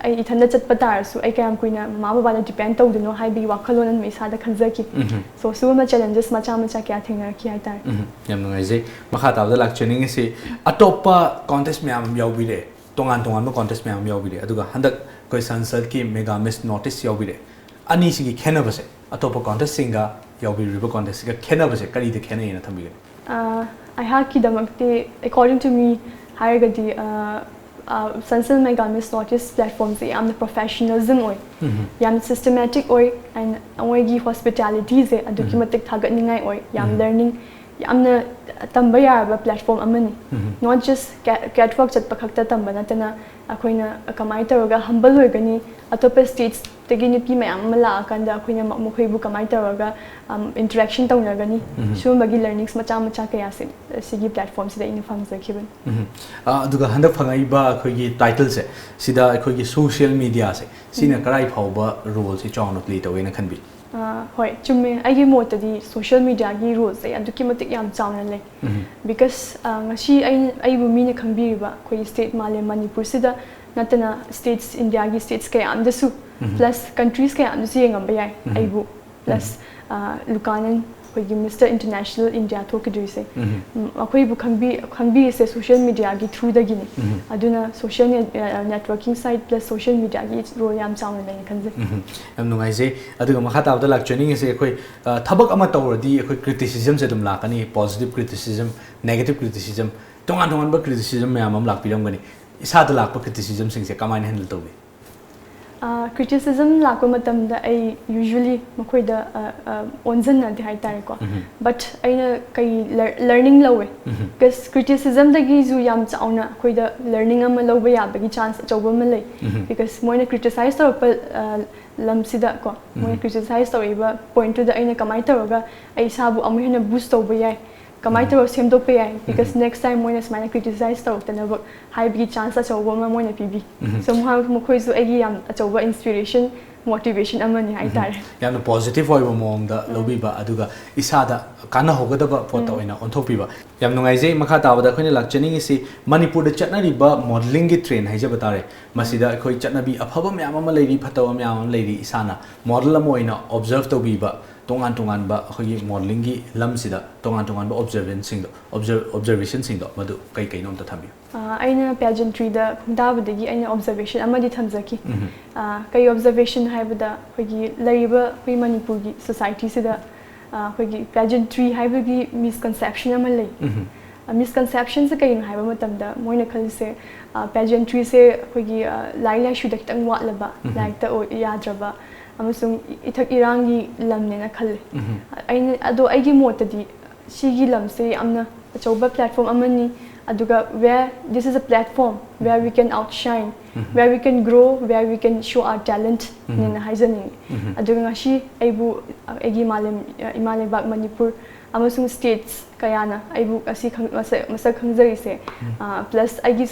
ꯑꯩ ꯏꯊꯟꯇ ꯆꯠꯄ ꯇꯥꯔꯁꯨ ꯑꯩ ꯀꯌꯥꯝ ꯀꯨꯏꯅ ꯃꯃꯥ ꯕꯕꯥꯗ depend ꯇꯧꯗꯣꯏꯅꯣ ꯍꯥꯏꯕꯒꯤ ꯋꯥꯈꯜꯂꯣꯟ ꯑꯃ ꯏꯁꯥꯗ ꯈꯟꯖꯈꯤ꯫ ꯎꯝ꯫ So, ꯁꯤꯒꯨꯝꯕ challenges ꯃꯆꯥ ꯃꯆꯥ ꯀꯌꯥ ꯊꯦꯡꯅꯔꯛꯈꯤ ꯍꯥꯏꯇꯥꯔꯦ꯫ ꯎꯝ꯫ ꯌꯥꯝ ꯅꯨꯡꯉꯥꯏꯖꯩ꯫ ꯃꯈꯥ ꯇꯥꯕꯗ ꯂꯥꯛꯆꯅꯤꯡꯉꯤꯁꯤ, ꯑꯇꯣꯞꯄ contest ꯃꯌꯥꯝ ꯑꯃ ꯌꯥꯎꯕꯤꯔꯦ, ꯇꯣꯉꯥꯟ ꯇꯣꯉꯥꯟꯕ contest ꯃꯌꯥꯝ ꯑꯃ ꯌꯥꯎꯕꯤꯔꯦ, ꯑꯗꯨꯒ ꯍꯟꯗꯛ ꯑꯩꯈꯣꯏ ꯁꯟꯁꯜꯒꯤ Mega Miss North East ꯌꯥꯎꯕꯤꯔꯦ꯫ ꯑꯅꯤꯁꯤꯒꯤ ꯈꯦꯠꯅꯕꯁꯦ, ꯑꯇꯣꯞꯄ contestꯁꯤꯡꯒ ꯌꯥꯎꯕꯤꯔꯤꯕ contestꯁꯤꯒ ꯈꯦꯠꯅꯕꯁꯦ ꯀꯔꯤꯗ ꯈꯦꯠꯅꯩꯅ ꯊꯝꯕꯤꯒꯅꯤ? ꯑ, ꯑꯩꯍꯥꯛꯀꯤꯗꯃꯛꯇꯤ, according to me ꯍꯥꯏꯔꯒꯗꯤ, ꯑ, Sunsilk Mega Miss North East platformꯁꯦ ꯌꯥꯝꯅ professionalism ꯑꯣꯏ, ꯌꯥꯝ systematic ꯑꯣꯏ, and ꯃꯣꯏꯒꯤ hospitalityꯁꯦ ꯑꯗꯨꯛꯀꯤ ꯃꯇꯤꯛ ꯊꯥꯒꯠꯅꯤꯡꯉꯥꯏ ꯑꯣꯏ, ꯌꯥꯝ learning, ꯌꯥꯝꯅ ꯇꯝꯕ ꯌꯥꯔꯕ platform ꯑꯃꯅꯤ꯫ Not just catwalk ꯆꯠꯄ ꯈꯛꯇ ꯇꯝꯕ ꯅꯠꯇꯅ ꯑꯩꯈꯣꯏꯅ ꯀꯃꯥꯏꯅ ꯇꯧꯔꯒ humble ꯑꯣꯏꯒꯅꯤ, ꯑꯇꯣꯞꯄ states ꯇꯒꯤ ꯅꯨꯄꯤ ꯃꯌꯥꯝ ꯑꯃ ꯂꯥꯛꯑꯀꯥꯟꯗ ꯑꯩꯈꯣꯏꯅ ꯃꯈꯣꯏꯕꯨ ꯀꯃꯥꯏꯅ ꯇꯧꯔꯒ interaction ꯇꯧꯅꯒꯅꯤ, ꯁꯤꯒꯨꯝꯕꯒꯤ learnings ꯃꯆꯥ ꯃꯆꯥ ꯀꯌꯥꯁꯦ ꯁꯤꯒꯤ platformꯁꯤꯗ ꯑꯩꯅ ꯐꯪꯖꯈꯤꯕꯅꯤ꯫ ꯑꯗꯨꯒ ꯍꯟꯗꯛ ꯐꯪꯉꯛꯏꯕ ꯑꯩꯈꯣꯏꯒꯤ titleꯁꯦ, ꯁꯤꯗ ꯑꯩꯈꯣꯏꯒꯤ social mediaꯁꯦ, ꯁꯤꯅ ꯀꯔꯥꯏ ꯐꯥꯎꯕ roleꯁꯦ ꯆꯥꯎꯅ play ꯇꯧꯋꯦꯅ ꯈꯟꯕꯤ? ꯍꯣꯏ, ꯆꯨꯝꯃꯦ꯫ ꯑꯩꯒꯤ ꯃꯣꯠꯇꯗꯤ social mediaꯒꯤ roleꯁꯦ ꯑꯗꯨꯛꯀꯤ ꯃꯇꯤꯛ ꯌꯥꯝ ꯆꯥꯎꯅ ꯂꯩ꯫ Because ꯉꯁꯤ ꯑꯩ ꯑꯩꯕꯨ ꯃꯤꯅ ꯈꯪꯕꯤꯔꯤꯕ ꯑꯩꯈꯣꯏꯒꯤ state ꯃꯥꯂꯦꯝ ꯃꯅꯤꯄꯨꯔꯁꯤꯗ ꯅꯠꯇꯅ states, Indiaꯒꯤ states ꯀꯌꯥ ꯑꯃꯗꯁꯨ, plus countries ꯀꯌꯥ ꯑꯃꯗꯁꯨ ꯌꯦꯡꯉꯝꯕ ꯌꯥꯏ ꯑꯩꯕꯨ꯫ Plus ꯂꯨꯀꯥꯅꯟ, ꯑꯩꯈꯣꯏꯒꯤ Mister International India ꯊꯣꯛꯈꯤꯗꯣꯏꯁꯦ, ꯑꯩꯈꯣꯏꯕꯨ ꯈꯪꯕꯤ ꯈꯪꯕꯤꯔꯤꯁꯦ social mediaꯒꯤ throughꯗꯒꯤꯅꯤ꯫ ꯑꯗꯨꯅ social networking site plus social mediaꯒꯤ role ꯌꯥꯝ ꯆꯥꯎꯅ ꯂꯩꯅ ꯈꯟꯖꯩ꯫ ꯌꯥꯝ ꯅꯨꯡꯉꯥꯏꯖꯩ꯫ ꯑꯗꯨꯒ ꯃꯈꯥ ꯇꯥꯕꯗ ꯂꯥꯛꯆꯅꯤꯡꯉꯤꯁꯦ, ꯑꯩꯈꯣꯏ ꯊꯕꯛ ꯑꯃ ꯇꯧꯔꯗꯤ ꯑꯩꯈꯣꯏ criticismꯁꯦ ꯑꯗꯨꯝ ꯂꯥꯛꯀꯅꯤ, positive criticism, negative criticism, ꯇꯣꯉꯥꯟ ꯇꯣꯉꯥꯟꯕ criticism ꯃꯌꯥꯝ ꯑꯃ ꯂꯥꯛꯄꯤꯔꯝꯒꯅꯤ꯫ ꯏꯁꯥꯗ ꯂꯥꯛꯄ criticismꯁꯤꯡꯁꯦ ꯀꯃꯥꯏꯅ handle ꯇꯧꯕꯤ? Criticism ꯂꯥꯛꯄ ꯃꯇꯝꯗ ꯑꯩ usually ꯃꯈꯣꯏꯗ ꯑꯣꯟꯁꯤꯟꯅꯗꯦ ꯍꯥꯏꯇꯥꯔꯦꯀꯣ꯫ But ꯑꯩꯅ ꯀꯩ learning ꯂꯧꯋꯦ? Because criticismꯗꯒꯤꯁꯨ ꯌꯥꯝ ꯆꯥꯎꯅ ꯑꯩꯈꯣꯏꯗ learning ꯑꯃ ꯂꯧꯕ ꯌꯥꯕꯒꯤ chance ꯑꯆꯧꯕ ꯑꯃ ꯂꯩ꯫ Because ꯃꯣꯏꯅ criticize ꯇꯧꯔꯛꯄ ꯂꯝꯁꯤꯗ ꯀꯣ, ꯃꯣꯏꯅ criticize ꯇꯧꯔꯛꯏꯕ pointꯇꯨꯗ ꯑꯩꯅ ꯀꯃꯥꯏꯅ ꯇꯧꯔꯒ ꯑꯩ ꯏꯁꯥꯕꯨ ꯑꯃꯨꯛ ꯍꯦꯟꯅ boost ꯇꯧꯕ ꯌꯥꯏ, ꯀꯃꯥꯏꯅ ꯇꯧꯔꯒ ꯁꯦꯝꯗꯣꯛꯄ ꯌꯥꯏ, because next time ꯃꯣꯏꯅ ꯁꯨꯃꯥꯏꯅ criticize ꯇꯧꯔꯛꯇꯅꯕ ꯍꯥꯏꯕꯒꯤ chance ꯑꯆꯧꯕ ꯑꯃ ꯃꯣꯏꯅ ꯄꯤꯕꯤ꯫ So ꯃꯈꯣꯏꯁꯨ ꯑꯩꯒꯤ ꯌꯥꯝ ꯑꯆꯧꯕ inspiration, motivation ꯑꯃꯅꯤ ꯍꯥꯏꯇꯥꯔꯦ꯫ ꯌꯥꯝꯅ positive ꯑꯣꯏꯕ ꯃꯑꯣꯡꯗ ꯂꯧꯕꯤꯕ, ꯑꯗꯨꯒ ꯏꯁꯥꯗ ꯀꯥꯟꯅꯍꯧꯒꯗꯕ ꯄꯣꯠꯇ ꯑꯣꯏꯅ ꯑꯣꯟꯊꯣꯛꯄꯤꯕ꯫ ꯌꯥꯝ ꯅꯨꯡꯉꯥꯏꯖꯩ꯫ ꯃꯈꯥ ꯇꯥꯕꯗ ꯑꯩꯈꯣꯏꯅ ꯂꯥꯛꯆꯅꯤꯡꯉꯤꯁꯤ ꯃꯅꯤꯄꯨꯔꯗ ꯆꯠꯅꯔꯤꯕ modelingꯒꯤ trend ꯍꯥꯏꯖꯕ ꯇꯥꯔꯦ꯫ ꯃꯁꯤꯗ ꯑꯩꯈꯣꯏ ꯆꯠꯅꯕꯤ ꯑꯐꯕ ꯃꯌꯥꯝ ꯑꯃ ꯂꯩꯔꯤ, ꯐꯠꯇꯕ ꯃꯌꯥꯝ ꯑꯃ ꯂꯩꯔꯤ꯫ ꯏꯁꯥꯅ model ꯑꯃ ꯑꯣꯏꯅ observe ꯇꯧꯕꯤꯕ, ꯇꯣꯉꯥꯟ ꯇꯣꯉꯥꯟꯕ ꯑꯩꯈꯣꯏꯒꯤ modelingꯒꯤ ꯂꯝꯁꯤꯗ ꯇꯣꯉꯥꯟ ꯇꯣꯉꯥꯟꯕ observationꯁꯤꯡꯗꯣ, observationꯁꯤꯡꯗꯣ ꯃꯗꯨ ꯀꯩ ꯀꯩꯅꯣ ꯑꯝꯇ ꯊꯝꯕꯤꯌꯨ꯫ ꯑꯩꯅ pageantryꯗ ꯈꯣꯡꯗꯥꯕꯗꯒꯤ ꯑꯩꯅ observation ꯑꯃꯗꯤ ꯊꯝꯖꯈꯤ꯫ ꯀꯩ observation ꯍꯥꯏꯕꯗ, ꯑꯩꯈꯣꯏꯒꯤ ꯂꯩꯔꯤꯕ ꯑꯩꯈꯣꯏ ꯃꯅꯤꯄꯨꯔꯒꯤ societyꯁꯤꯗ ꯑꯩꯈꯣꯏꯒꯤ pageantry ꯍꯥꯏꯕꯒꯤ misconception ꯑꯃ ꯂꯩ꯫ ꯃꯤꯁꯀꯟꯁꯦꯞꯁꯟꯁꯦ ꯀꯩꯅꯣ ꯍꯥꯏꯕ ꯃꯇꯝꯗ ꯃꯣꯏꯅ ꯈꯜꯂꯤꯁꯦ, ꯄꯦꯖꯦꯟꯇ꯭ꯔꯤꯁꯦ ꯑꯩꯈꯣꯏꯒꯤ ꯂꯥꯏꯔꯤꯛ ꯂꯥꯏꯁꯨꯗ ꯈꯤꯇꯪ ꯋꯥꯠꯂꯕ, ꯂꯥꯏꯔꯤꯛꯇ ꯌꯥꯗ꯭ꯔꯕ ꯑꯃꯁꯨꯡ ꯏꯊꯛ ꯏꯔꯥꯡꯒꯤ ꯂꯝꯅꯦꯅ ꯈꯜꯂꯦ꯫ ꯑꯩꯅ ꯑꯗꯣ ꯑꯩꯒꯤ ꯃꯣꯠꯇꯗꯤ ꯁꯤꯒꯤ ꯂꯝꯁꯦ ꯌꯥꯝꯅ ꯑꯆꯧꯕ ꯄ꯭ꯂꯦꯠꯐꯣꯝ ꯑꯃꯅꯤ꯫ ꯑꯗꯨꯒ where this is a platform where we can outshine, where we can grow, where we can show our talent ꯅꯦꯅ ꯍꯥꯏꯖꯅꯤꯡꯉꯤ꯫ ꯑꯗꯨꯒ ꯉꯁꯤ ꯑꯩꯕꯨ ꯑꯩꯒꯤ ꯏꯃꯥ ꯂꯩꯕꯥꯛ ꯃꯅꯤꯄꯨꯔ ꯑꯃꯁꯨꯡ ꯁ꯭ꯇꯦꯠꯁ ꯀꯌꯥꯅ ꯑꯩꯕꯨ ꯉꯁꯤ ꯃꯁꯛ ꯈꯪꯖꯔꯤꯁꯦ, ꯄ꯭ꯂꯁ ꯑꯩꯒꯤ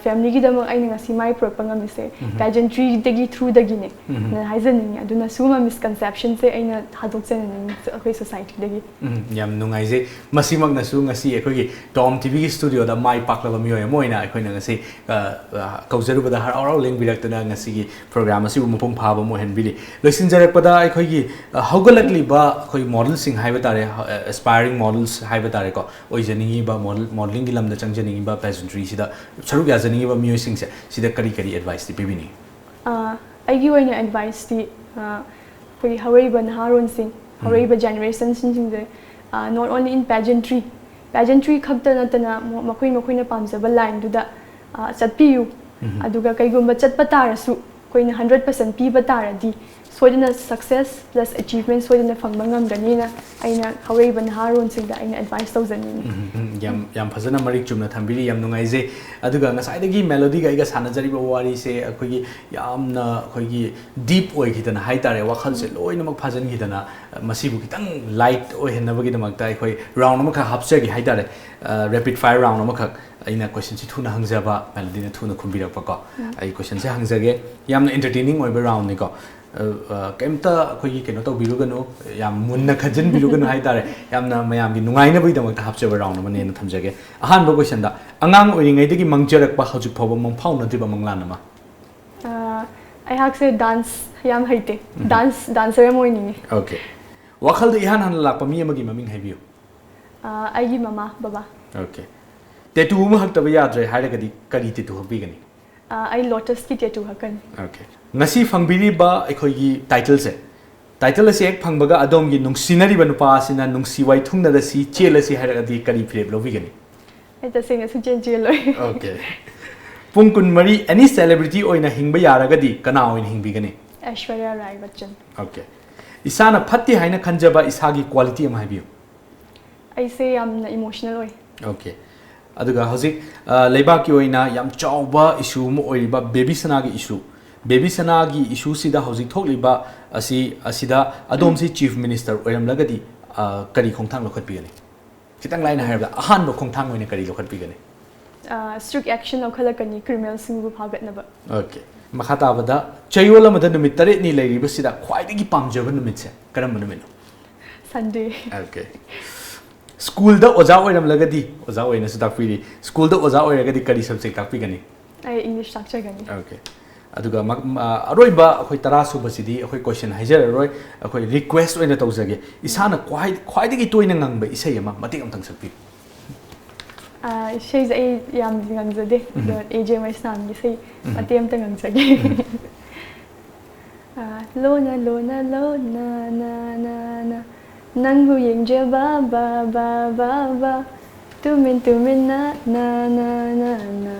ꯐꯦꯃꯤꯂꯤꯒꯤꯗꯃꯛ ꯑꯩꯅ ꯉꯁꯤ ꯃꯥꯏ ꯄꯨꯔꯛꯄ ꯉꯝꯃꯤꯁꯦ ꯄꯦꯖꯦꯟꯇ꯭ꯔꯤꯗꯒꯤ ꯊ꯭ꯔꯨꯗꯒꯤꯅꯦ ꯅ ꯍꯥꯏꯖꯅꯤꯡꯉꯤ꯫ ꯑꯗꯨꯅ ꯁꯤꯒꯨꯝꯕ ꯃꯤꯁꯀꯟꯁꯦꯞꯁꯟꯁꯦ ꯑꯩꯅ ꯊꯥꯗꯣꯛꯆꯅꯤꯡꯉꯤ ꯑꯩꯈꯣꯏ ꯁꯣꯁꯥꯏꯇꯤꯗꯒꯤ꯫ ꯎꯝ, ꯌꯥꯝ ꯅꯨꯡꯉꯥꯏꯖꯩ꯫ ꯃꯁꯤꯃꯛꯅꯁꯨ ꯉꯁꯤ ꯑꯩꯈꯣꯏꯒꯤ ꯇꯣꯝ ꯇꯤꯚꯤꯒꯤ ꯁ꯭ꯇꯨꯗꯤꯑꯣꯗ ꯃꯥꯏ ꯄꯥꯛꯂꯕ ꯃꯤꯑꯣꯏ ꯑꯃ ꯑꯣꯏꯅ ꯑꯩꯈꯣꯏꯅ ꯉꯁꯤ ꯀꯧꯖꯔꯨꯕꯗ ꯍꯔꯥꯎ ꯍꯔꯥꯎ ꯂꯦꯡꯕꯤꯔꯛꯇꯨꯅ ꯉꯁꯤꯒꯤ ꯄ꯭ꯔꯣꯒ꯭ꯔꯥꯝ ꯑꯁꯤꯕꯨ ꯃꯄꯨꯡ ꯐꯥꯕ ꯑꯃ ꯑꯣꯏꯍꯟꯕꯤꯔꯤ꯫ ꯂꯣꯏꯁꯤꯟꯖꯔꯛꯄꯗ ꯑꯩꯈꯣꯏꯒꯤ ꯍꯧꯒꯠꯂꯛꯂꯤꯕ ꯑꯩꯈꯣꯏ ꯃꯣꯗꯦꯜꯁꯤꯡ ꯍꯥꯏꯕ ꯇꯥꯔꯦ, ꯑꯦꯁꯄꯥꯏꯔꯤꯡ ꯃꯣꯗꯦꯜꯁ ꯍꯥꯏꯕ ꯇꯥꯔꯦꯀꯣ, ꯑꯣꯏꯖꯅꯤꯡꯉꯤꯕ ꯃꯣꯗꯦꯜ ꯃꯣꯗꯦꯂꯤꯡꯒꯤ ꯂꯝꯗ ꯆꯪꯖꯅꯤꯡꯉꯤꯕ ꯄꯦꯖꯦꯟꯇ꯭ꯔꯤꯁꯤꯗ ꯁꯔꯨꯛ ꯌꯥꯖꯅꯤꯡꯉꯤꯕ ꯃꯤꯑꯣꯏꯁꯤꯡꯁꯦ ꯁꯤꯗ ꯀꯔꯤ ꯀꯔꯤ ꯑꯦꯗꯚꯥꯏꯁꯇꯤ ꯄꯤꯕꯤꯅꯤꯡꯉꯤ? ꯑꯩꯒꯤ ꯑꯣꯏꯅ ꯑꯦꯗꯚꯥꯏꯁꯇꯤ ꯑꯩꯈꯣꯏꯒꯤ ꯍꯧꯔꯛꯏꯕ ꯅꯍꯥꯔꯣꯟꯁꯤꯡ, ꯍꯧꯔꯛꯏꯕ ꯖꯦꯅꯦꯔꯦꯁꯟꯁꯤꯡꯁꯦ, not only in pageantry, pageantry ꯈꯛꯇ ꯅꯠꯇꯅ ꯃꯈꯣꯏ ꯃꯈꯣꯏꯅ ꯄꯥꯝꯖꯕ ꯂꯥꯏꯟꯗꯨꯗ ꯆꯠꯄꯤꯌꯨ꯫ ꯑꯗꯨꯒ ꯀꯩꯒꯨꯝꯕ ꯆꯠꯄ ꯇꯥꯔꯁꯨ ꯑꯩꯈꯣꯏꯅ ꯍꯟꯗ꯭ꯔꯦꯠ ꯄꯥꯔꯁꯦꯟ ꯄꯤꯕ ꯇꯥꯔꯗꯤ ꯁꯣꯏꯗꯅ ꯁꯛꯁꯦꯁ ꯄ꯭ꯂꯁ ꯑꯦꯆꯤꯚꯃꯦꯟ ꯁꯣꯏꯗꯅ ꯐꯪꯕ ꯉꯝꯒꯅꯤꯅ ꯑꯩꯅ ꯍꯧꯔꯛꯏꯕ ꯅꯍꯥꯔꯣꯟꯁꯤꯡꯗ ꯑꯩꯅ ꯑꯦꯗꯚꯥꯏꯁ ꯇꯧꯖꯅꯤꯡꯉꯤ꯫ ꯌꯥꯝ ꯌꯥꯝ ꯐꯖꯅ ꯃꯔꯤꯛ ꯆꯨꯝꯅ ꯊꯝꯕꯤꯔꯤ, ꯌꯥꯝ ꯅꯨꯡꯉꯥꯏꯖꯩ꯫ ꯑꯗꯨꯒ ꯉꯁꯥꯏꯗꯒꯤ ꯃꯦꯂꯣꯗꯤꯒ ꯑꯩꯒ ꯁꯥꯟꯅꯖꯔꯤꯕ ꯋꯥꯔꯤꯁꯦ ꯑꯩꯈꯣꯏꯒꯤ ꯌꯥꯝꯅ ꯑꯩꯈꯣꯏꯒꯤ ꯗꯤꯞ ꯑꯣꯏꯈꯤꯗꯅ ꯍꯥꯏꯇꯥꯔꯦ, ꯋꯥꯈꯜꯁꯦ ꯂꯣꯏꯅꯃꯛ ꯐꯥꯖꯤꯟꯈꯤꯗꯅ, ꯃꯁꯤꯕꯨ ꯈꯤꯇꯪ ꯂꯥꯏꯠ ꯑꯣꯏꯍꯟꯅꯕꯒꯤꯗꯃꯛꯇ ꯑꯩꯈꯣꯏ ꯔꯥꯎꯟ ꯑꯃꯈꯛ ꯍꯥꯞꯆꯒꯦ ꯍꯥꯏꯇꯥꯔꯦ꯫ ꯔꯦꯄꯤꯗ ꯐꯥꯏꯌꯔ ꯔꯥꯎꯟ ꯑꯃꯈꯛ꯫ ꯑꯩꯅ ꯀꯣꯏꯁꯟꯁꯤ ꯊꯨꯅ ꯍꯪꯖꯕ, ꯃꯦꯂꯣꯗꯤꯅ ꯊꯨꯅ ꯈꯨꯝꯕꯤꯔꯛꯄꯀꯣ꯫ ꯑꯩ ꯀꯣꯏꯁꯟꯁꯦ ꯍꯪꯖꯒꯦ꯫ ꯌꯥꯝꯅ ꯏꯟꯇꯔꯇꯦꯅꯤꯡ ꯑꯣꯏꯕ ꯔꯥꯎꯟꯅꯤꯀꯣ꯫ ꯀꯩꯝꯇ ꯑꯩꯈꯣꯏꯒꯤ ꯀꯩꯅꯣ ꯇꯧꯕꯤꯔꯨꯒꯅꯨ, ꯌꯥꯝ ꯃꯨꯟꯅ ꯈꯟꯖꯤꯟꯕꯤꯔꯨꯒꯅꯨ ꯍꯥꯏꯇꯥꯔꯦ꯫ ꯌꯥꯝꯅ ꯃꯌꯥꯝꯒꯤ ꯅꯨꯡꯉꯥꯏꯅꯕꯒꯤꯗꯃꯛꯇ ꯍꯥꯞꯆꯕ ꯔꯥꯎꯟ ꯑꯃꯅꯦꯅ ꯊꯝꯖꯒꯦ꯫ ꯑꯍꯥꯟꯕ ꯀꯣꯏꯁꯟꯗ, ꯑꯉꯥꯡ ꯑꯣꯏꯔꯤꯉꯩꯗꯒꯤ ꯃꯪꯖꯔꯛꯄ ꯍꯧꯖꯤꯛ ꯐꯥꯎꯕ ꯃꯪꯐꯥꯎꯅꯗ꯭ꯔꯤꯕ ꯃꯪꯂꯥꯟ ꯑꯃ? ꯑꯩꯍꯥꯛꯁꯦ ꯗꯥꯟꯁ ꯌꯥꯝ ꯍꯩꯇꯦ꯫ ꯗꯥꯟꯁ ꯗꯥꯟꯁꯔ ꯑꯃ ꯑꯣꯏꯅꯤꯡꯉꯤ꯫ ꯑꯣꯀꯦ꯫ ꯋꯥꯈꯜꯗ ꯏꯍꯥꯟ ꯍꯥꯟꯅ ꯂꯥꯛꯄ ꯃꯤ ꯑꯃꯒꯤ ꯃꯃꯤꯡ ꯍꯥꯏꯕꯤꯌꯨ꯫ ꯑꯩꯒꯤ ꯃꯃꯥ ꯕꯕꯥ꯫ ꯑꯣꯀꯦ꯫ ꯇꯦꯇꯨ ꯑꯃ ꯍꯛꯇꯕ ꯌꯥꯗ꯭ꯔꯦ ꯍꯥꯏꯔꯒꯗꯤ ꯀꯔꯤ ꯇꯦꯇꯨ ꯍꯛꯄꯤꯒꯅꯤ? ꯑꯩ ꯂꯣꯇꯁꯀꯤ ꯇꯦꯇꯨ ꯍꯛꯀꯅꯤ꯫ ꯑꯣꯀꯦ꯫ ꯉꯁꯤ ꯐꯪꯕꯤꯔꯤꯕ ꯑꯩꯈꯣꯏꯒꯤ ꯇꯥꯏꯇꯜꯁꯦ, ꯇꯥꯏꯇꯜ ꯑꯁꯤ ꯍꯦꯛ ꯐꯪꯕꯒ ꯑꯗꯣꯝꯒꯤ ꯅꯨꯡꯁꯤꯅꯔꯤꯕ ꯅꯨꯄꯥ ꯑꯁꯤꯅ "ꯅꯨꯡꯁꯤ ꯋꯥꯏꯊꯨꯡꯅꯔꯁꯤ, ꯆꯦꯜꯂꯁꯤ" ꯍꯥꯏꯔꯒꯗꯤ ꯀꯔꯤ ꯐꯤꯔꯦꯞ ꯂꯧꯕꯤꯒꯅꯤ? ꯑꯩ ꯇꯁꯦꯡꯅ ꯁꯨꯡꯆꯦꯟ ꯆꯦꯜꯂꯣꯏ꯫ Okay. ꯄꯨꯡ ꯀꯨꯟꯃꯔꯤ any celebrity ꯑꯣꯏꯅ ꯍꯤꯡꯕ ꯌꯥꯔꯒꯗꯤ ꯀꯅꯥ ꯑꯣꯏꯅ ꯍꯤꯡꯕꯤꯒꯅꯤ? ꯑꯩꯁ꯭ꯋꯔꯌꯥ ꯔꯥꯏ ꯕꯆꯟ꯫ Okay. ꯏꯁꯥꯅ ꯐꯠꯇꯦ ꯍꯥꯏꯅ ꯈꯟꯖꯕ ꯏꯁꯥꯒꯤ quality ꯑꯃ ꯍꯥꯏꯕꯤꯌꯨ꯫ ꯑꯩꯁꯦ ꯌꯥꯝꯅ emotional ꯑꯣꯏ꯫ Okay. ꯑꯗꯨꯒ ꯍꯧꯖꯤꯛ ꯑ, ꯂꯩꯕꯥꯛꯀꯤ ꯑꯣꯏꯅ ꯌꯥꯝ ꯆꯥꯎꯕ issue ꯑꯃ ꯑꯣꯏꯔꯤꯕ ꯕꯦꯕꯤ ꯁꯅꯥꯒꯤ issue, ꯕꯦꯕꯤ ꯁꯅꯥꯒꯤ issueꯁꯤꯗ ꯍꯧꯖꯤꯛ ꯊꯣꯛꯂꯤꯕ ꯑꯁꯤ ꯑꯁꯤꯗ ꯑꯗꯣꯝꯁꯤ Chief Minister ꯑꯣꯏꯔꯝꯂꯒꯗꯤ ꯑ, ꯀꯔꯤ ꯈꯣꯡꯊꯥꯡ ꯂꯧꯈꯠꯄꯤꯒꯅꯤ? ꯈꯤꯇꯪ ꯂꯥꯏꯅ ꯍꯥꯏꯔꯕꯗ ꯑꯍꯥꯟꯕ ꯈꯣꯡꯊꯥꯡ ꯑꯣꯏꯅ ꯀꯔꯤ ꯂꯧꯈꯠꯄꯤꯒꯅꯤ? ꯑ, strict action ꯂꯧꯈꯠꯂꯛꯀꯅꯤ criminalꯁꯤꯡꯕꯨ ꯐꯥꯒꯠꯅꯕ꯫ Okay. ꯃꯈꯥ ꯇꯥꯕꯗ ꯆꯌꯣꯜ ꯑꯃꯗ ꯅꯨꯃꯤꯠ ꯇꯔꯦꯠꯅꯤ ꯂꯩꯔꯤꯕꯁꯤꯗ ꯈ꯭ꯋꯥꯏꯗꯒꯤ ꯄꯥꯝꯖꯕ ꯅꯨꯃꯤꯠꯁꯦ ꯀꯔꯝꯕ ꯅꯨꯃꯤꯠꯅꯣ? Sunday꯫ Okay. ꯁ꯭ꯀꯨꯜꯗ ꯑꯣꯖꯥ ꯑꯣꯏꯔꯝꯂꯒꯗꯤ, ꯑꯣꯖꯥ ꯑꯣꯏꯅꯁꯨ ꯇꯥꯛꯄꯤꯔꯤ, ꯁ꯭ꯀꯨꯜꯗ ꯑꯣꯖꯥ ꯑꯣꯏꯔꯒꯗꯤ ꯀꯔꯤ subject ꯇꯥꯛꯄꯤꯒꯅꯤ? ꯑꯩ English ꯇꯥꯛꯆꯒꯅꯤ꯫ Okay. ꯑꯗꯨꯒ ꯃ- ꯃ- ꯑꯔꯣꯏꯕ ꯑꯩꯈꯣꯏ ꯇꯔꯥ ꯁꯨꯕꯁꯤꯗꯤ ꯑꯩꯈꯣꯏ question ꯍꯥꯏꯖꯔꯔꯣꯏ, ꯑꯩꯈꯣꯏ request ꯑꯣꯏꯅ ꯇꯧꯖꯒꯦ꯫ ꯏꯁꯥꯅ ꯈ꯭ꯋꯥꯏ ꯈ꯭ꯋꯥꯏꯗꯒꯤ ꯇꯣꯏꯅ ꯉꯪꯕ ꯏꯁꯩ ꯑꯃ ꯃꯇꯦꯛ ꯑꯃꯇꯪ ꯁꯛꯄꯤꯌꯨ꯫ ꯑ, ꯏꯁꯩꯁꯦ ꯑꯩ ꯌꯥꯝ ꯉꯪꯖꯗꯦ꯫ ꯑꯗꯣ A J ꯃꯩꯁꯅꯥꯝꯒꯤ ꯏꯁꯩ ꯃꯇꯦꯛ ꯑꯃꯇ ꯉꯪꯖꯒꯦ꯫ ꯑ, ꯂꯣꯅ ꯂꯣꯅ ꯂꯣꯅ ꯅ ꯅ ꯅ ꯅꯪꯕꯨ ꯌꯦꯡꯖꯕ ꯕ ꯕ ꯕ ꯕ ꯇꯨꯃꯤꯟ ꯇꯨꯃꯤꯟꯅ ꯅ ꯅ ꯅ ꯅ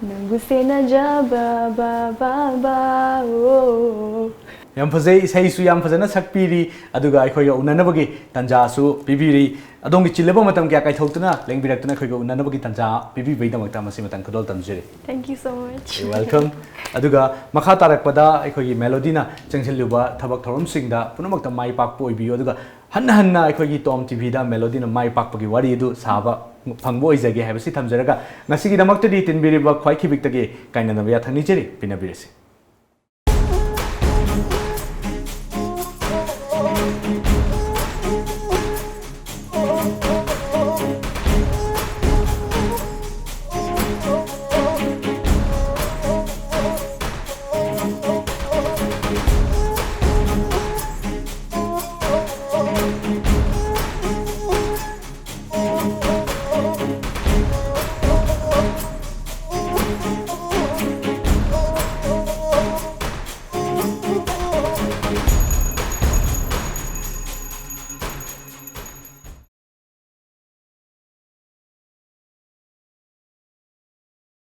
ꯅꯪꯕꯨ ꯁꯦꯟꯅꯖꯕ ꯕ ꯕ ꯕ ꯑꯣ꯫ ꯌꯥꯝ ꯐꯖꯩ, ꯏꯁꯩꯁꯨ ꯌꯥꯝ ꯐꯖꯅ ꯁꯛꯄꯤꯔꯤ, ꯑꯗꯨꯒ ꯑꯩꯈꯣꯏꯒ ꯎꯅꯅꯕꯒꯤ ꯇꯥꯟꯖꯥꯁꯨ ꯄꯤꯕꯤꯔꯤ꯫ ꯑꯗꯣꯝꯒꯤ ꯆꯤꯜꯂꯕ ꯃꯇꯝ ꯀꯌꯥ ꯀꯥꯏꯊꯣꯛꯇꯨꯅ ꯂꯦꯡꯕꯤꯔꯛꯇꯨꯅ ꯑꯩꯈꯣꯏꯒ ꯎꯅꯅꯕꯒꯤ ꯇꯥꯟꯖꯥ ꯄꯤꯕꯤꯕꯒꯤꯗꯃꯛꯇ ꯃꯁꯤ ꯃꯇꯝ ꯈꯨꯗꯣꯜ ꯇꯝꯖꯔꯤ꯫ Thank you so much꯫ You're welcome. ꯑꯗꯨꯒ ꯃꯈꯥ ꯇꯥꯔꯛꯄꯗ ꯑꯩꯈꯣꯏꯒꯤ ꯃꯦꯂꯣꯗꯤꯅ ꯆꯪꯁꯤꯜꯂꯤꯕ ꯊꯕꯛ ꯊꯧꯔꯝꯁꯤꯡꯗ ꯄꯨꯝꯅꯃꯛꯇ ꯃꯥꯏ ꯄꯥꯛꯄ ꯑꯣꯏꯕꯤꯌꯨ, ꯑꯗꯨꯒ ꯍꯟꯅ ꯍꯟꯅ ꯑꯩꯈꯣꯏꯒꯤ ꯇꯣꯝ ꯇꯤꯚꯤꯗ ꯃꯦꯂꯣꯗꯤꯅ ꯃꯥꯏ ꯄꯥꯛꯄꯒꯤ ꯋꯥꯔꯤ ꯑꯗꯨ ꯁꯥꯕ ꯐꯪꯕ ꯑꯣꯏꯖꯒꯦ ꯍꯥꯏꯕꯁꯤ ꯊꯝꯖꯔꯒ, ꯉꯁꯤꯒꯤꯗꯃꯛꯇꯗꯤ ꯇꯤꯟꯕꯤꯔꯤꯕ ꯈ꯭ꯋꯥꯏ ꯈꯤꯕꯤꯛꯇꯒꯤ ꯀꯥꯏꯅꯅꯕ ꯌꯥꯊꯪ ꯅꯤꯖꯔꯤ꯫ ꯄꯤꯅꯕꯤꯔꯁꯤ꯫